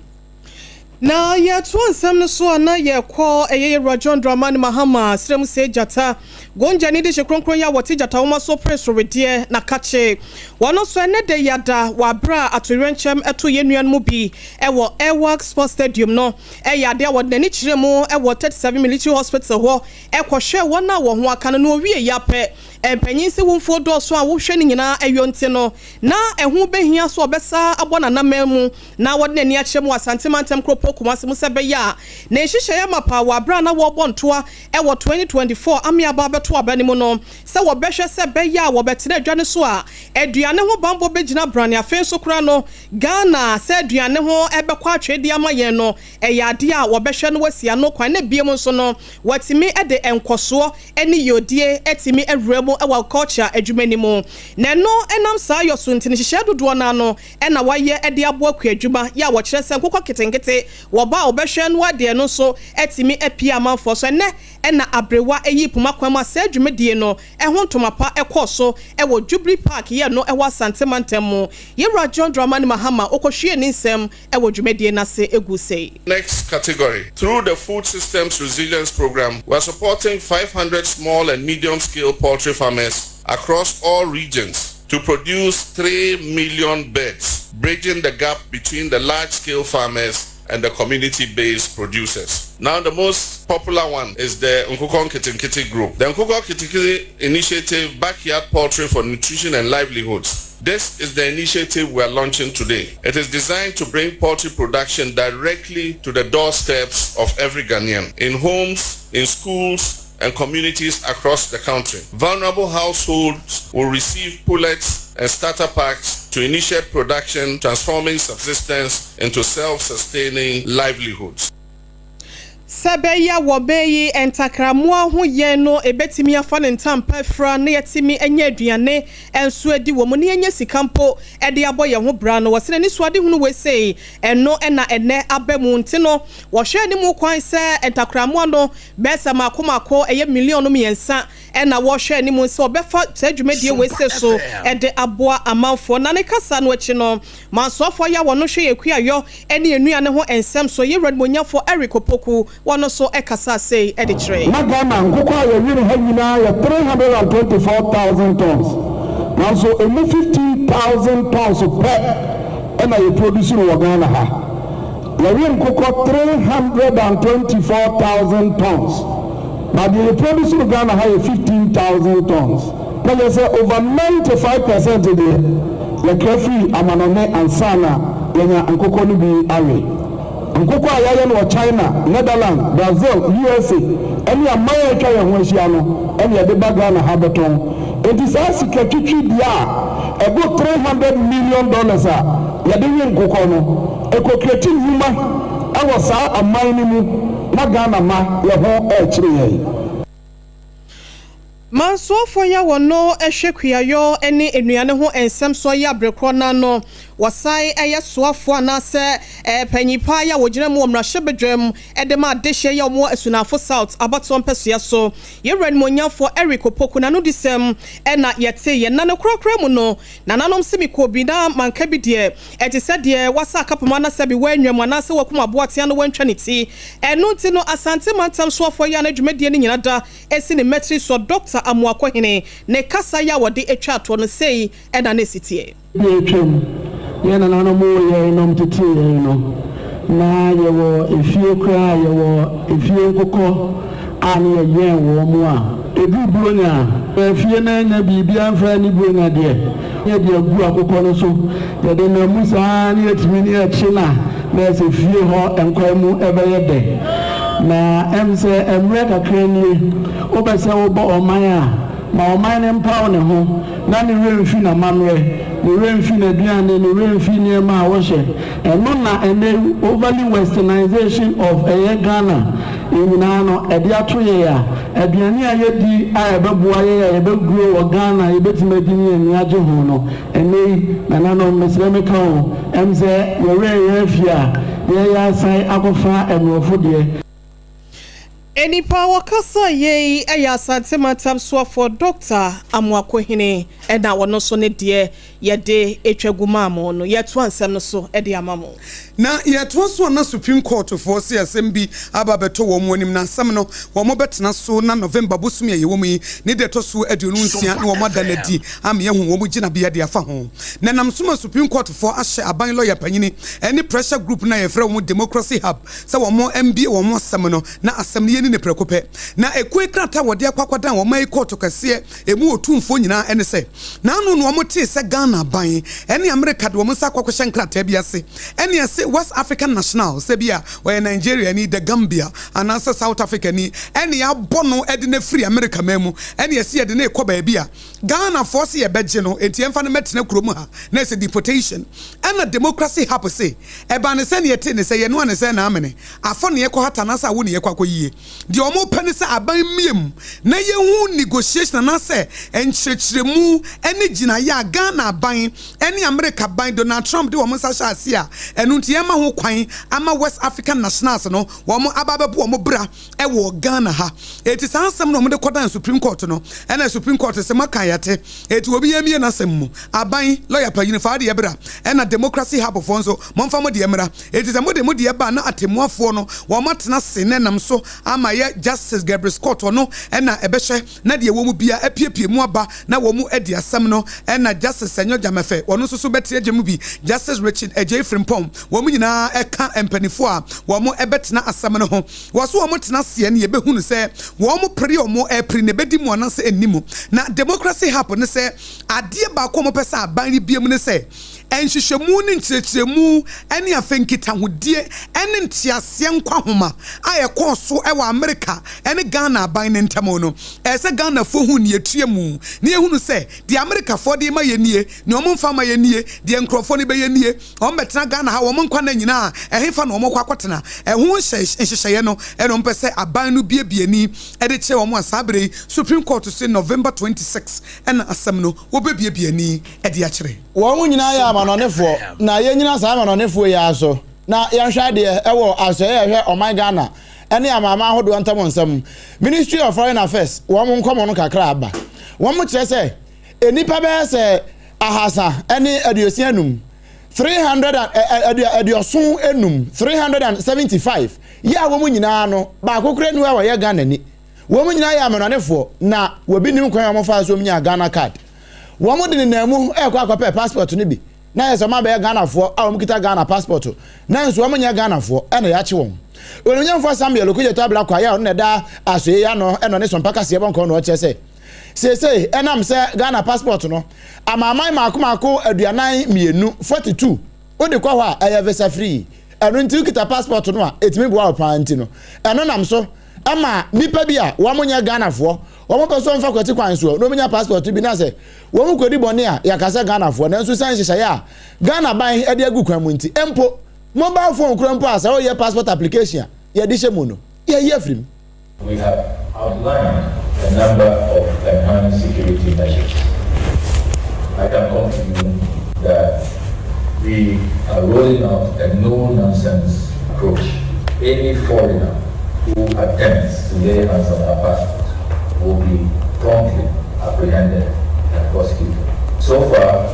Na yɛtoa nsɛm no so a na yɛkɔ ɛyɛ yɛwura John Dramani Mahama serɛ mu sɛ gyata gonja ne de hyɛ kronkron yi a wɔte gyata nwoma so pere sorowedeɛ na kakye wɔn nso ɛnɛ de yada wɔ aberɛ a atowerɛnkyɛm ɛto yɛn nua no mu bi ɛwɔ Airwork Sports Stadium no ɛyɛ adeɛ a wɔde n'ani kyerɛ mu ɛwɔ 37 Military Hospital hɔ ɛkɔhwɛ wɔn a wɔn ho aka no na owie yɛ apɛ. Mpanyin se wo mfuo dɔɔso a wohwɛ no nyinaa ɛyɔ nti no, na ɛho bɛhia sɛ ɔbɛsa abɔ n'anaman mu na wɔde n'ani akyerɛ mu wɔ Asante Mantam kuropɔn Kumasi mu sɛ ɛbɛyɛ a ne nhyehyɛeɛ amapa wɔ aberɛ a na wɔrebɔ ntoa wɔ 2024 ame aba abɛto aba no mu no sɛ wɔbɛhwɛ sɛ ɛbɛyɛ a wɔbɛtena adwa no so a aduane ho banbɔ bɛgyina brane. Afei nso koraa no Ghana sɛ aduane ho bɛkɔ atwee de ama yɛn no ɛyɛ adeɛ a wɔbɛhwɛ na wɔasi ano kwan na biom nso no wɔatumi de nkɔsoɔ ne yiodie atumi awura mu wɔ agriculture adwuma no mu. Na ɛno ɛnam saa yɔ so nti no nhyehyɛɛ dodoɔ no ara no na wɔayɛ de aboa kuadwuma yɛ a wɔkyerɛ sɛ nkokɔ nketenkete wɔ ba a wɔbɛhwɛ no adeɛ no nso atumi apue amanfoɔ so. Ɛnnɛ na aberewa yi poma kwan mu a saa dwumadie no ho ntoma pa kɔɔ so wɔ Jubilee Park yɛ no wɔ Asante mantam mu. Yɛwura John Dramani Mahama ɔkɔhwiee ne nsɛm wɔ dwumadie no ase guu sei. Next category. Through the Food Systems Resilience Program, we are supporting 500 small and medium-scale poultry farmers across all regions to produce 3 million birds, bridging the gap between the large-scale farmers and the community-based producers. Now, the most popular one is the Nkoko Nkitinkiti Group. The Nkoko Nkitinkiti Initiative, Backyard Poultry for Nutrition and Livelihoods. This is the initiative we are launching today. It is designed to bring poultry production directly to the doorsteps of every Ghanaian, in homes, in schools, and communities across the country. Vulnerable households will receive pullets and starter packs to initiate production, transforming subsistence into self-sustaining livelihoods. Sɛ ɛbɛyɛ a wɔbɛyi ntakrammoa ho yɛn no, ebetumi afa ne ntampa afira na yɛatumi anya aduane nso adi wɔ mu na yɛanya sika mpo de abɔ yɛn ho bra no. Wɔse n'anisoadehunu wei sei, ɛno na ɛnnɛ aba mu. Nti no, wɔhwɛ anim kwan sɛ ntakrammoa no bɛyɛ sɛ mmaako mmaako, ɛyɛ miliɔno mmiɛnsa na wɔhwɛ anim sɛ wɔbɛfa saa dwumadie wei sei so de aboa amanfoɔ. Na ne kasa no akyi no, Mansoafoɔ yi a wɔno hwɛ yɛn kuayɔ ne yɛn nnuane ho nsɛm so, Yɛn Wura Animuonyamfoɔ Eric Opoku, wɔno nso kasaa sei de kyerɛɛ. Na Ghana nkokɔ a yɛwere ha nyinaa yɛ 324,000 tons, nanso ɛmu 15,000 tons pɛ na yɛ produce no wɔ Ghana ha. Yɛwe nkokɔ 324,000 tons, na deɛ yɛ produce no Ghana ha yɛ 15,000 tons. Na kyerɛ sɛ over 95 percent deɛ yɛkra firi amanɔne ansa na yɛanya nkokɔ no bi awe. Nkokɔ a yɛayɛ no wɔ China, Netherlands, Brazil, USA ne aman a atwa yɛn ho ahyia no na yɛde ba Ghana ha bɛtɔn. Enti saa sika twitwi deɛ a ɛboro $300 million a yɛde we nkokɔ no, ɛkɔkreti nnwuma wɔ saa aman no mu na Ghana ma yɛn ho rekyere yɛn. Mansoafoɔ yi a wɔno hwɛ kuayɔ ne nnuane ho nsɛm soɔ yi abere korɔ no ara no wɔsan yɛ soafoɔ anaasɛ panyin paa yi a wɔgyina mu wɔ mmarahyɛbadwam de ma adehyeɛ yi a wɔwɔ Asunafo South abatoɔ mpɛsoa so. Yɛn wura animuonyamfoɔ Eric Opoku n'anodisɛm na yɛteeɛ na ne korakora mu no nananom se mekɔɔ bi na manka bi deɛ ɛte sɛ deɛ wasa akapoma na sɛbe wannwa mu anaasɛ wakum aboatea na wantwa ne ti. Ɛno nti no Asante mantam soafoɔ yi a na dwumadie no nyina da Esi ne mmatiri soɔ Dɔkta Amoakohene ne kasa yi a wɔde atwa toɔ no sei na na esi teɛ. Bi a atwam, yɛn nananom woo yɛn na wɔtetee yɛn no, na yɛwɔ efie koraa a yɛwɔ efie nkokɔ a na yɛyɛn wɔn a ɛduru Buronya a, efie no annya biribiara amfa anni Buronya deɛ, na yɛde agu akokɔ no so, yɛde nam mu saa ara na yɛtumi ne yɛkye no a, na ɛsɛ fie hɔ nkwan mu bɛyɛ dɛ. Na ɛm sɛ mmerɛ kakra nie, wopɛ sɛ wobɔ ɔman a, ma ɔman no mpaw ne ho, na ne werɛ mfi n'amammerɛ, ne werɛ mfi n'aduane, ne werɛ mfi nneɛma a wɔhyɛ. Ɛno na ɛnnɛ yi overly westernization of ɛyɛ Ghana nyinaa no ɛde ato yɛn a, aduane a yɛdi a ɛbɛboa yɛn a yɛbɛ grow wɔ Ghana a yɛbɛtumi adi ne yɛn ani agye ho no, Ɛnnɛ yi, nananom, mesrɛ meka o, ɛm sɛ yɛ werɛ yɛ afi a, yɛyɛ asan akɔfa mmorɔfo deɛ. Nnipa a wɔkasa yei yɛ Asante Mantam soafoɔ Dɔkta Amoakohene ɛna ɔno nso ne deɛ yɛde twa gu maa mo no. Yɛtoa nsɛm no so de ama mo. Na yɛtoa so a na Supreme Court foɔ se asɛm bi aba abɛtɔ wɔn anim na asɛm no wɔn bɛtena so na November bosome a yɛwɔ mu yi ne da ɛtɔ so 26 na wɔn ada no adi ama yɛahu wɔn gyinabea de afa ho. Na ɛnam so ma Supreme Court foɔ ahyɛ aban lɔya panyini ne pressure group no a yɛfrɛ wɔn Democracy Hub sɛ wɔn mbue wɔn asɛm no na asɛm no yɛn. ne ne prɛko pɛ. Na ekuo yi krataa a wɔde akɔ akɔdan wɔn man yi kɔɔto kɛseɛ emu otumfoɔ nyinaa ne sɛ, n'ano na wɔn tee sɛ Ghana aban ne Amerika de wɔn nsa akɔ akɔhyɛ nkrataa bi ase ɛne ɛse West African national, sɛ bi a ɔyɛ Nigeriani, The Gambia anaasɛ South Africani ɛne yɛabɔ no de no afiri Amerika man mu ɛne ɛse yɛde no rekɔ baabi a Ghanafoɔ se yɛbɛgye no enti yɛmfa no mmɛtena kurom ha na ɛsɛ deportation. Ɛna Democracy Hub se ɛbaa ne sɛ ne yɛtee ne sɛ yɛnoa ne sɛ na amene afɔ ne yɛkɔ hata anaasɛ awo ne yɛkɔ akɔyie. Deɛ wɔpɛ ne sɛ aban mmue mu na yɛhu negotiation anaasɛ nkyerɛkyerɛmu ne gyinaeɛ a Ghana aban ne Amerika aban, Donald Trump, de wɔn nsa hyɛ aseɛ a ɛno nti yɛma ho kwan ama West African nationals no wɔn aba abɛbɔ wɔn bra wɔ Ghana ha. Enti saa asɛm no a wɔde kɔdan Supreme Court no, ɛna Supreme Court se moaka yɛate, enti obiara mmue n'asɛm mu. Aban, lɔya panyin, fa wo deɛ bra, ɛna Democracy Hub foɔ nso, momfa mo deɛ mmra. Enti sɛ mode mo deɛ ba a na atɛmmuafoɔ no wɔn atena ase na ɛnam so ama yɛ Justice Gerbre Scott ɔno na ɛbɛhwɛ na deɛ ɛwɔ mu biara apiepie mu aba na wɔn adi asɛm no ɛna Justice Senyo Dzamefe ɔno nso so bɛte agye mu bi, Justice Richard Adjei Frimpong wɔn nyinaa ɛka mpaninfoɔ a wɔn ɛbɛtena asɛm no ho. Wɔ so wɔn tena aseɛ no yɛbɛhunu sɛ wɔn pere wɔn ɛrepere no ɛbɛdi mu anaasɛ ɛnni mu. Na Democracy Hub ne sɛ adeɛ baako a wɔpɛ sɛ aban no bue mu ne sɛ Nhwehwɛmu ne nkyerɛkyerɛmu ne afei nkitahodie ne nteaseɛ nkwahoma a ɛkɔɔ so wɔ Amerika ne Ghana aban no ntam no, ɛyɛ sɛ Ghanafoɔ hu nea ɛtua mu na yɛhunu sɛ deɛ Amerikafoɔ de rema yɛn nie, nea wɔmfa mma yɛn nie, deɛ nkurɔfoɔ no bɛyɛ nie, wɔbɛtena Ghana ha wɔn nkwa nna nyinaa a, ɛhefa na wɔkɔ akɔtena? Ɛho nhyehyɛeɛ no na wɔpɛ sɛ aban no buebue ani de kyerɛ wɔn a saa berɛ yi Supreme Court se November 26 na asɛm no wɔbɛbuebue ani de akyerɛ. Wɔn nyinaa yɛ amanɔnefoɔ, na yɛnnyina saa amanɔnefoɔ yi ara so na yɛnhwɛ adeɛ wɔ asoɛeɛ a ɛhwɛ ɔman Ghana ne amanaman ahodoɔ ntam nsɛm, Ministry of Foreign Affairs, wɔn nkɔmmɔ no kakra aba. Wɔn kyerɛ sɛ nnipa bɛyɛ sɛ 365, 375, 375, yɛ a wɔn nyinaa no baako koraa nni hɔ a wɔyɛ Ghanani. Wɔn nyinaa yɛ amanɔnefoɔ na wɔbi nim kwan a wɔfaa so nyaa Ghana card. Wɔn de nenam mu rekɔ akɔpɛ passport no bi na ayɛ sɛ wɔn abɛyɛ Ghanafoɔ a wɔn kita Ghana passport nanso wɔn nyɛ Ghanafoɔ ɛna yɛakye wɔn. Onimnyamfoɔ Samuel Okudzeto Ablakwa yɛ a ɔno na ɛda asoɛe yi ano ɛna ɔne Sompa kaseɛ bɔ nkɔmmɔ na ɔkyerɛ sɛ seesei ɛnam sɛ Ghana passport no amanaman mmaako mmaako 42, 42, wode kɔ hɔ a ɛyɛ visa free ɛno nti wokita passport no a ɛtumi boa wo paa nti no ɛno nam so ma nnipa bi a wɔn nyɛ Ghanafoɔ wɔn pɛ sɛ wɔn fa kwati kwan soɔ na wɔn nya passport bi na sɛ wɔn kɔdi bɔne a yɛaka sɛ Ghanafoɔ nanso sɛ nhyehyɛeɛ a Ghana ban de agu kwan mu nti mpo mobile phone kura mpo a sɛ woyɛ passport application a yɛde hyɛ mu no yɛyi afiri mu. We have outlined a number of enhanced security measures. I can confirm that we are rolling out a no-nonsense approach. Any foreigner who attempts to lay hands on our passport will be promptly apprehended and prosecuted. So far,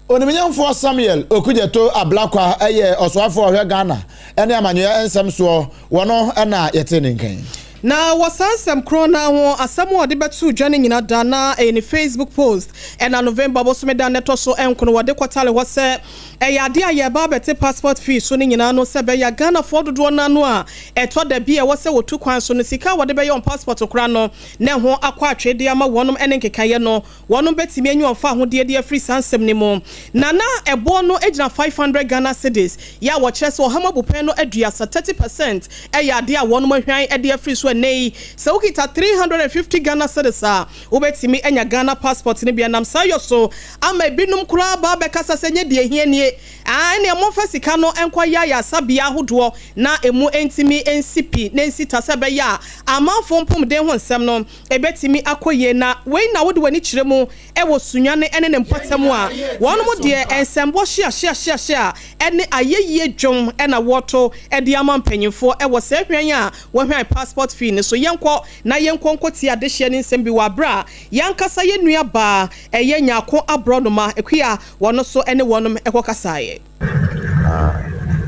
Onimnyamfoɔ Samuel Okudzeto Ablakwa yɛ ɔsoafoɔ a ɔhwɛ Ghana ne amanyɔeɛ nsɛm soɔ, wɔno na yɛtee ne nka yi. Na wɔ saa nsɛm korɔ no ara ho, asɛm a ɔde bɛtoo dwa no nyina da na ɛyɛ ne Facebook post ɛna November bosome da no ɛtɔ so nkono wɔde kɔtale hɔ sɛ ɛyɛ adeɛ a yɛreba abɛte passport fee so no nyinaa no sɛ ɛbɛyɛ a Ghanafoɔ dodoɔ no ano a ɛtɔ da bi a ɛwɔ sɛ wɔtu kwan so no sika a wɔde bɛyɛ wɔn passport koraa no na ɛho akɔ atwee de ama wɔnom ɛne nkekaeɛ no Wɔnom bɛtumi anya wɔn fawohodie de afiri saa nsɛm no mu. Na na ɛboɔ no gyina 500 Ghana cedis, yɛ a wɔkyerɛ sɛ ɔha mu abupɛn no aduasa, 30 percent, yɛ adeɛ a wɔnom ahwan de afiri so. Ɛnnɛ yi, sɛ wokita 350 Ghana cedis a, wobɛtumi anya Ghana passport no bi. Ɛnam saa yɔ so ama ebinom koraa aba abɛkasa sɛ nyɛ deɛ ɛhia nie, aa ɛnneɛ momfa sika no nkɔyɛ ayaresabea ahodoɔ na ɛmu ntumi nsi pi na ɛnsi ta sɛ ɛbɛyɛ a amanfoɔ mpomden ho nsɛm no Ɛbɛtumi akɔ yie, na wei na wode w'ani kyerɛ mu wɔ Sunyani ne ne mpɔtam a, wɔnom deɛ nsɛmbɔ hyeahyeahyeahyea ne ayɛyie dwom na wɔto de ama mpanyinfoɔ wɔ saa hwan a wɔhwan passport fee no so. Yɛnkɔ na yɛnkɔ nkɔtie adehyeɛ ne nsɛm bi wɔ aberɛ a yɛankasa yɛn nua baa ɛyɛ Nyarko Aborɔnoma Akua wɔno so ne wɔnom kɔkasaeɛ. Na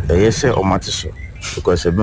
ɛyɛ sɛ ɔmo ate so because ɛbɛma.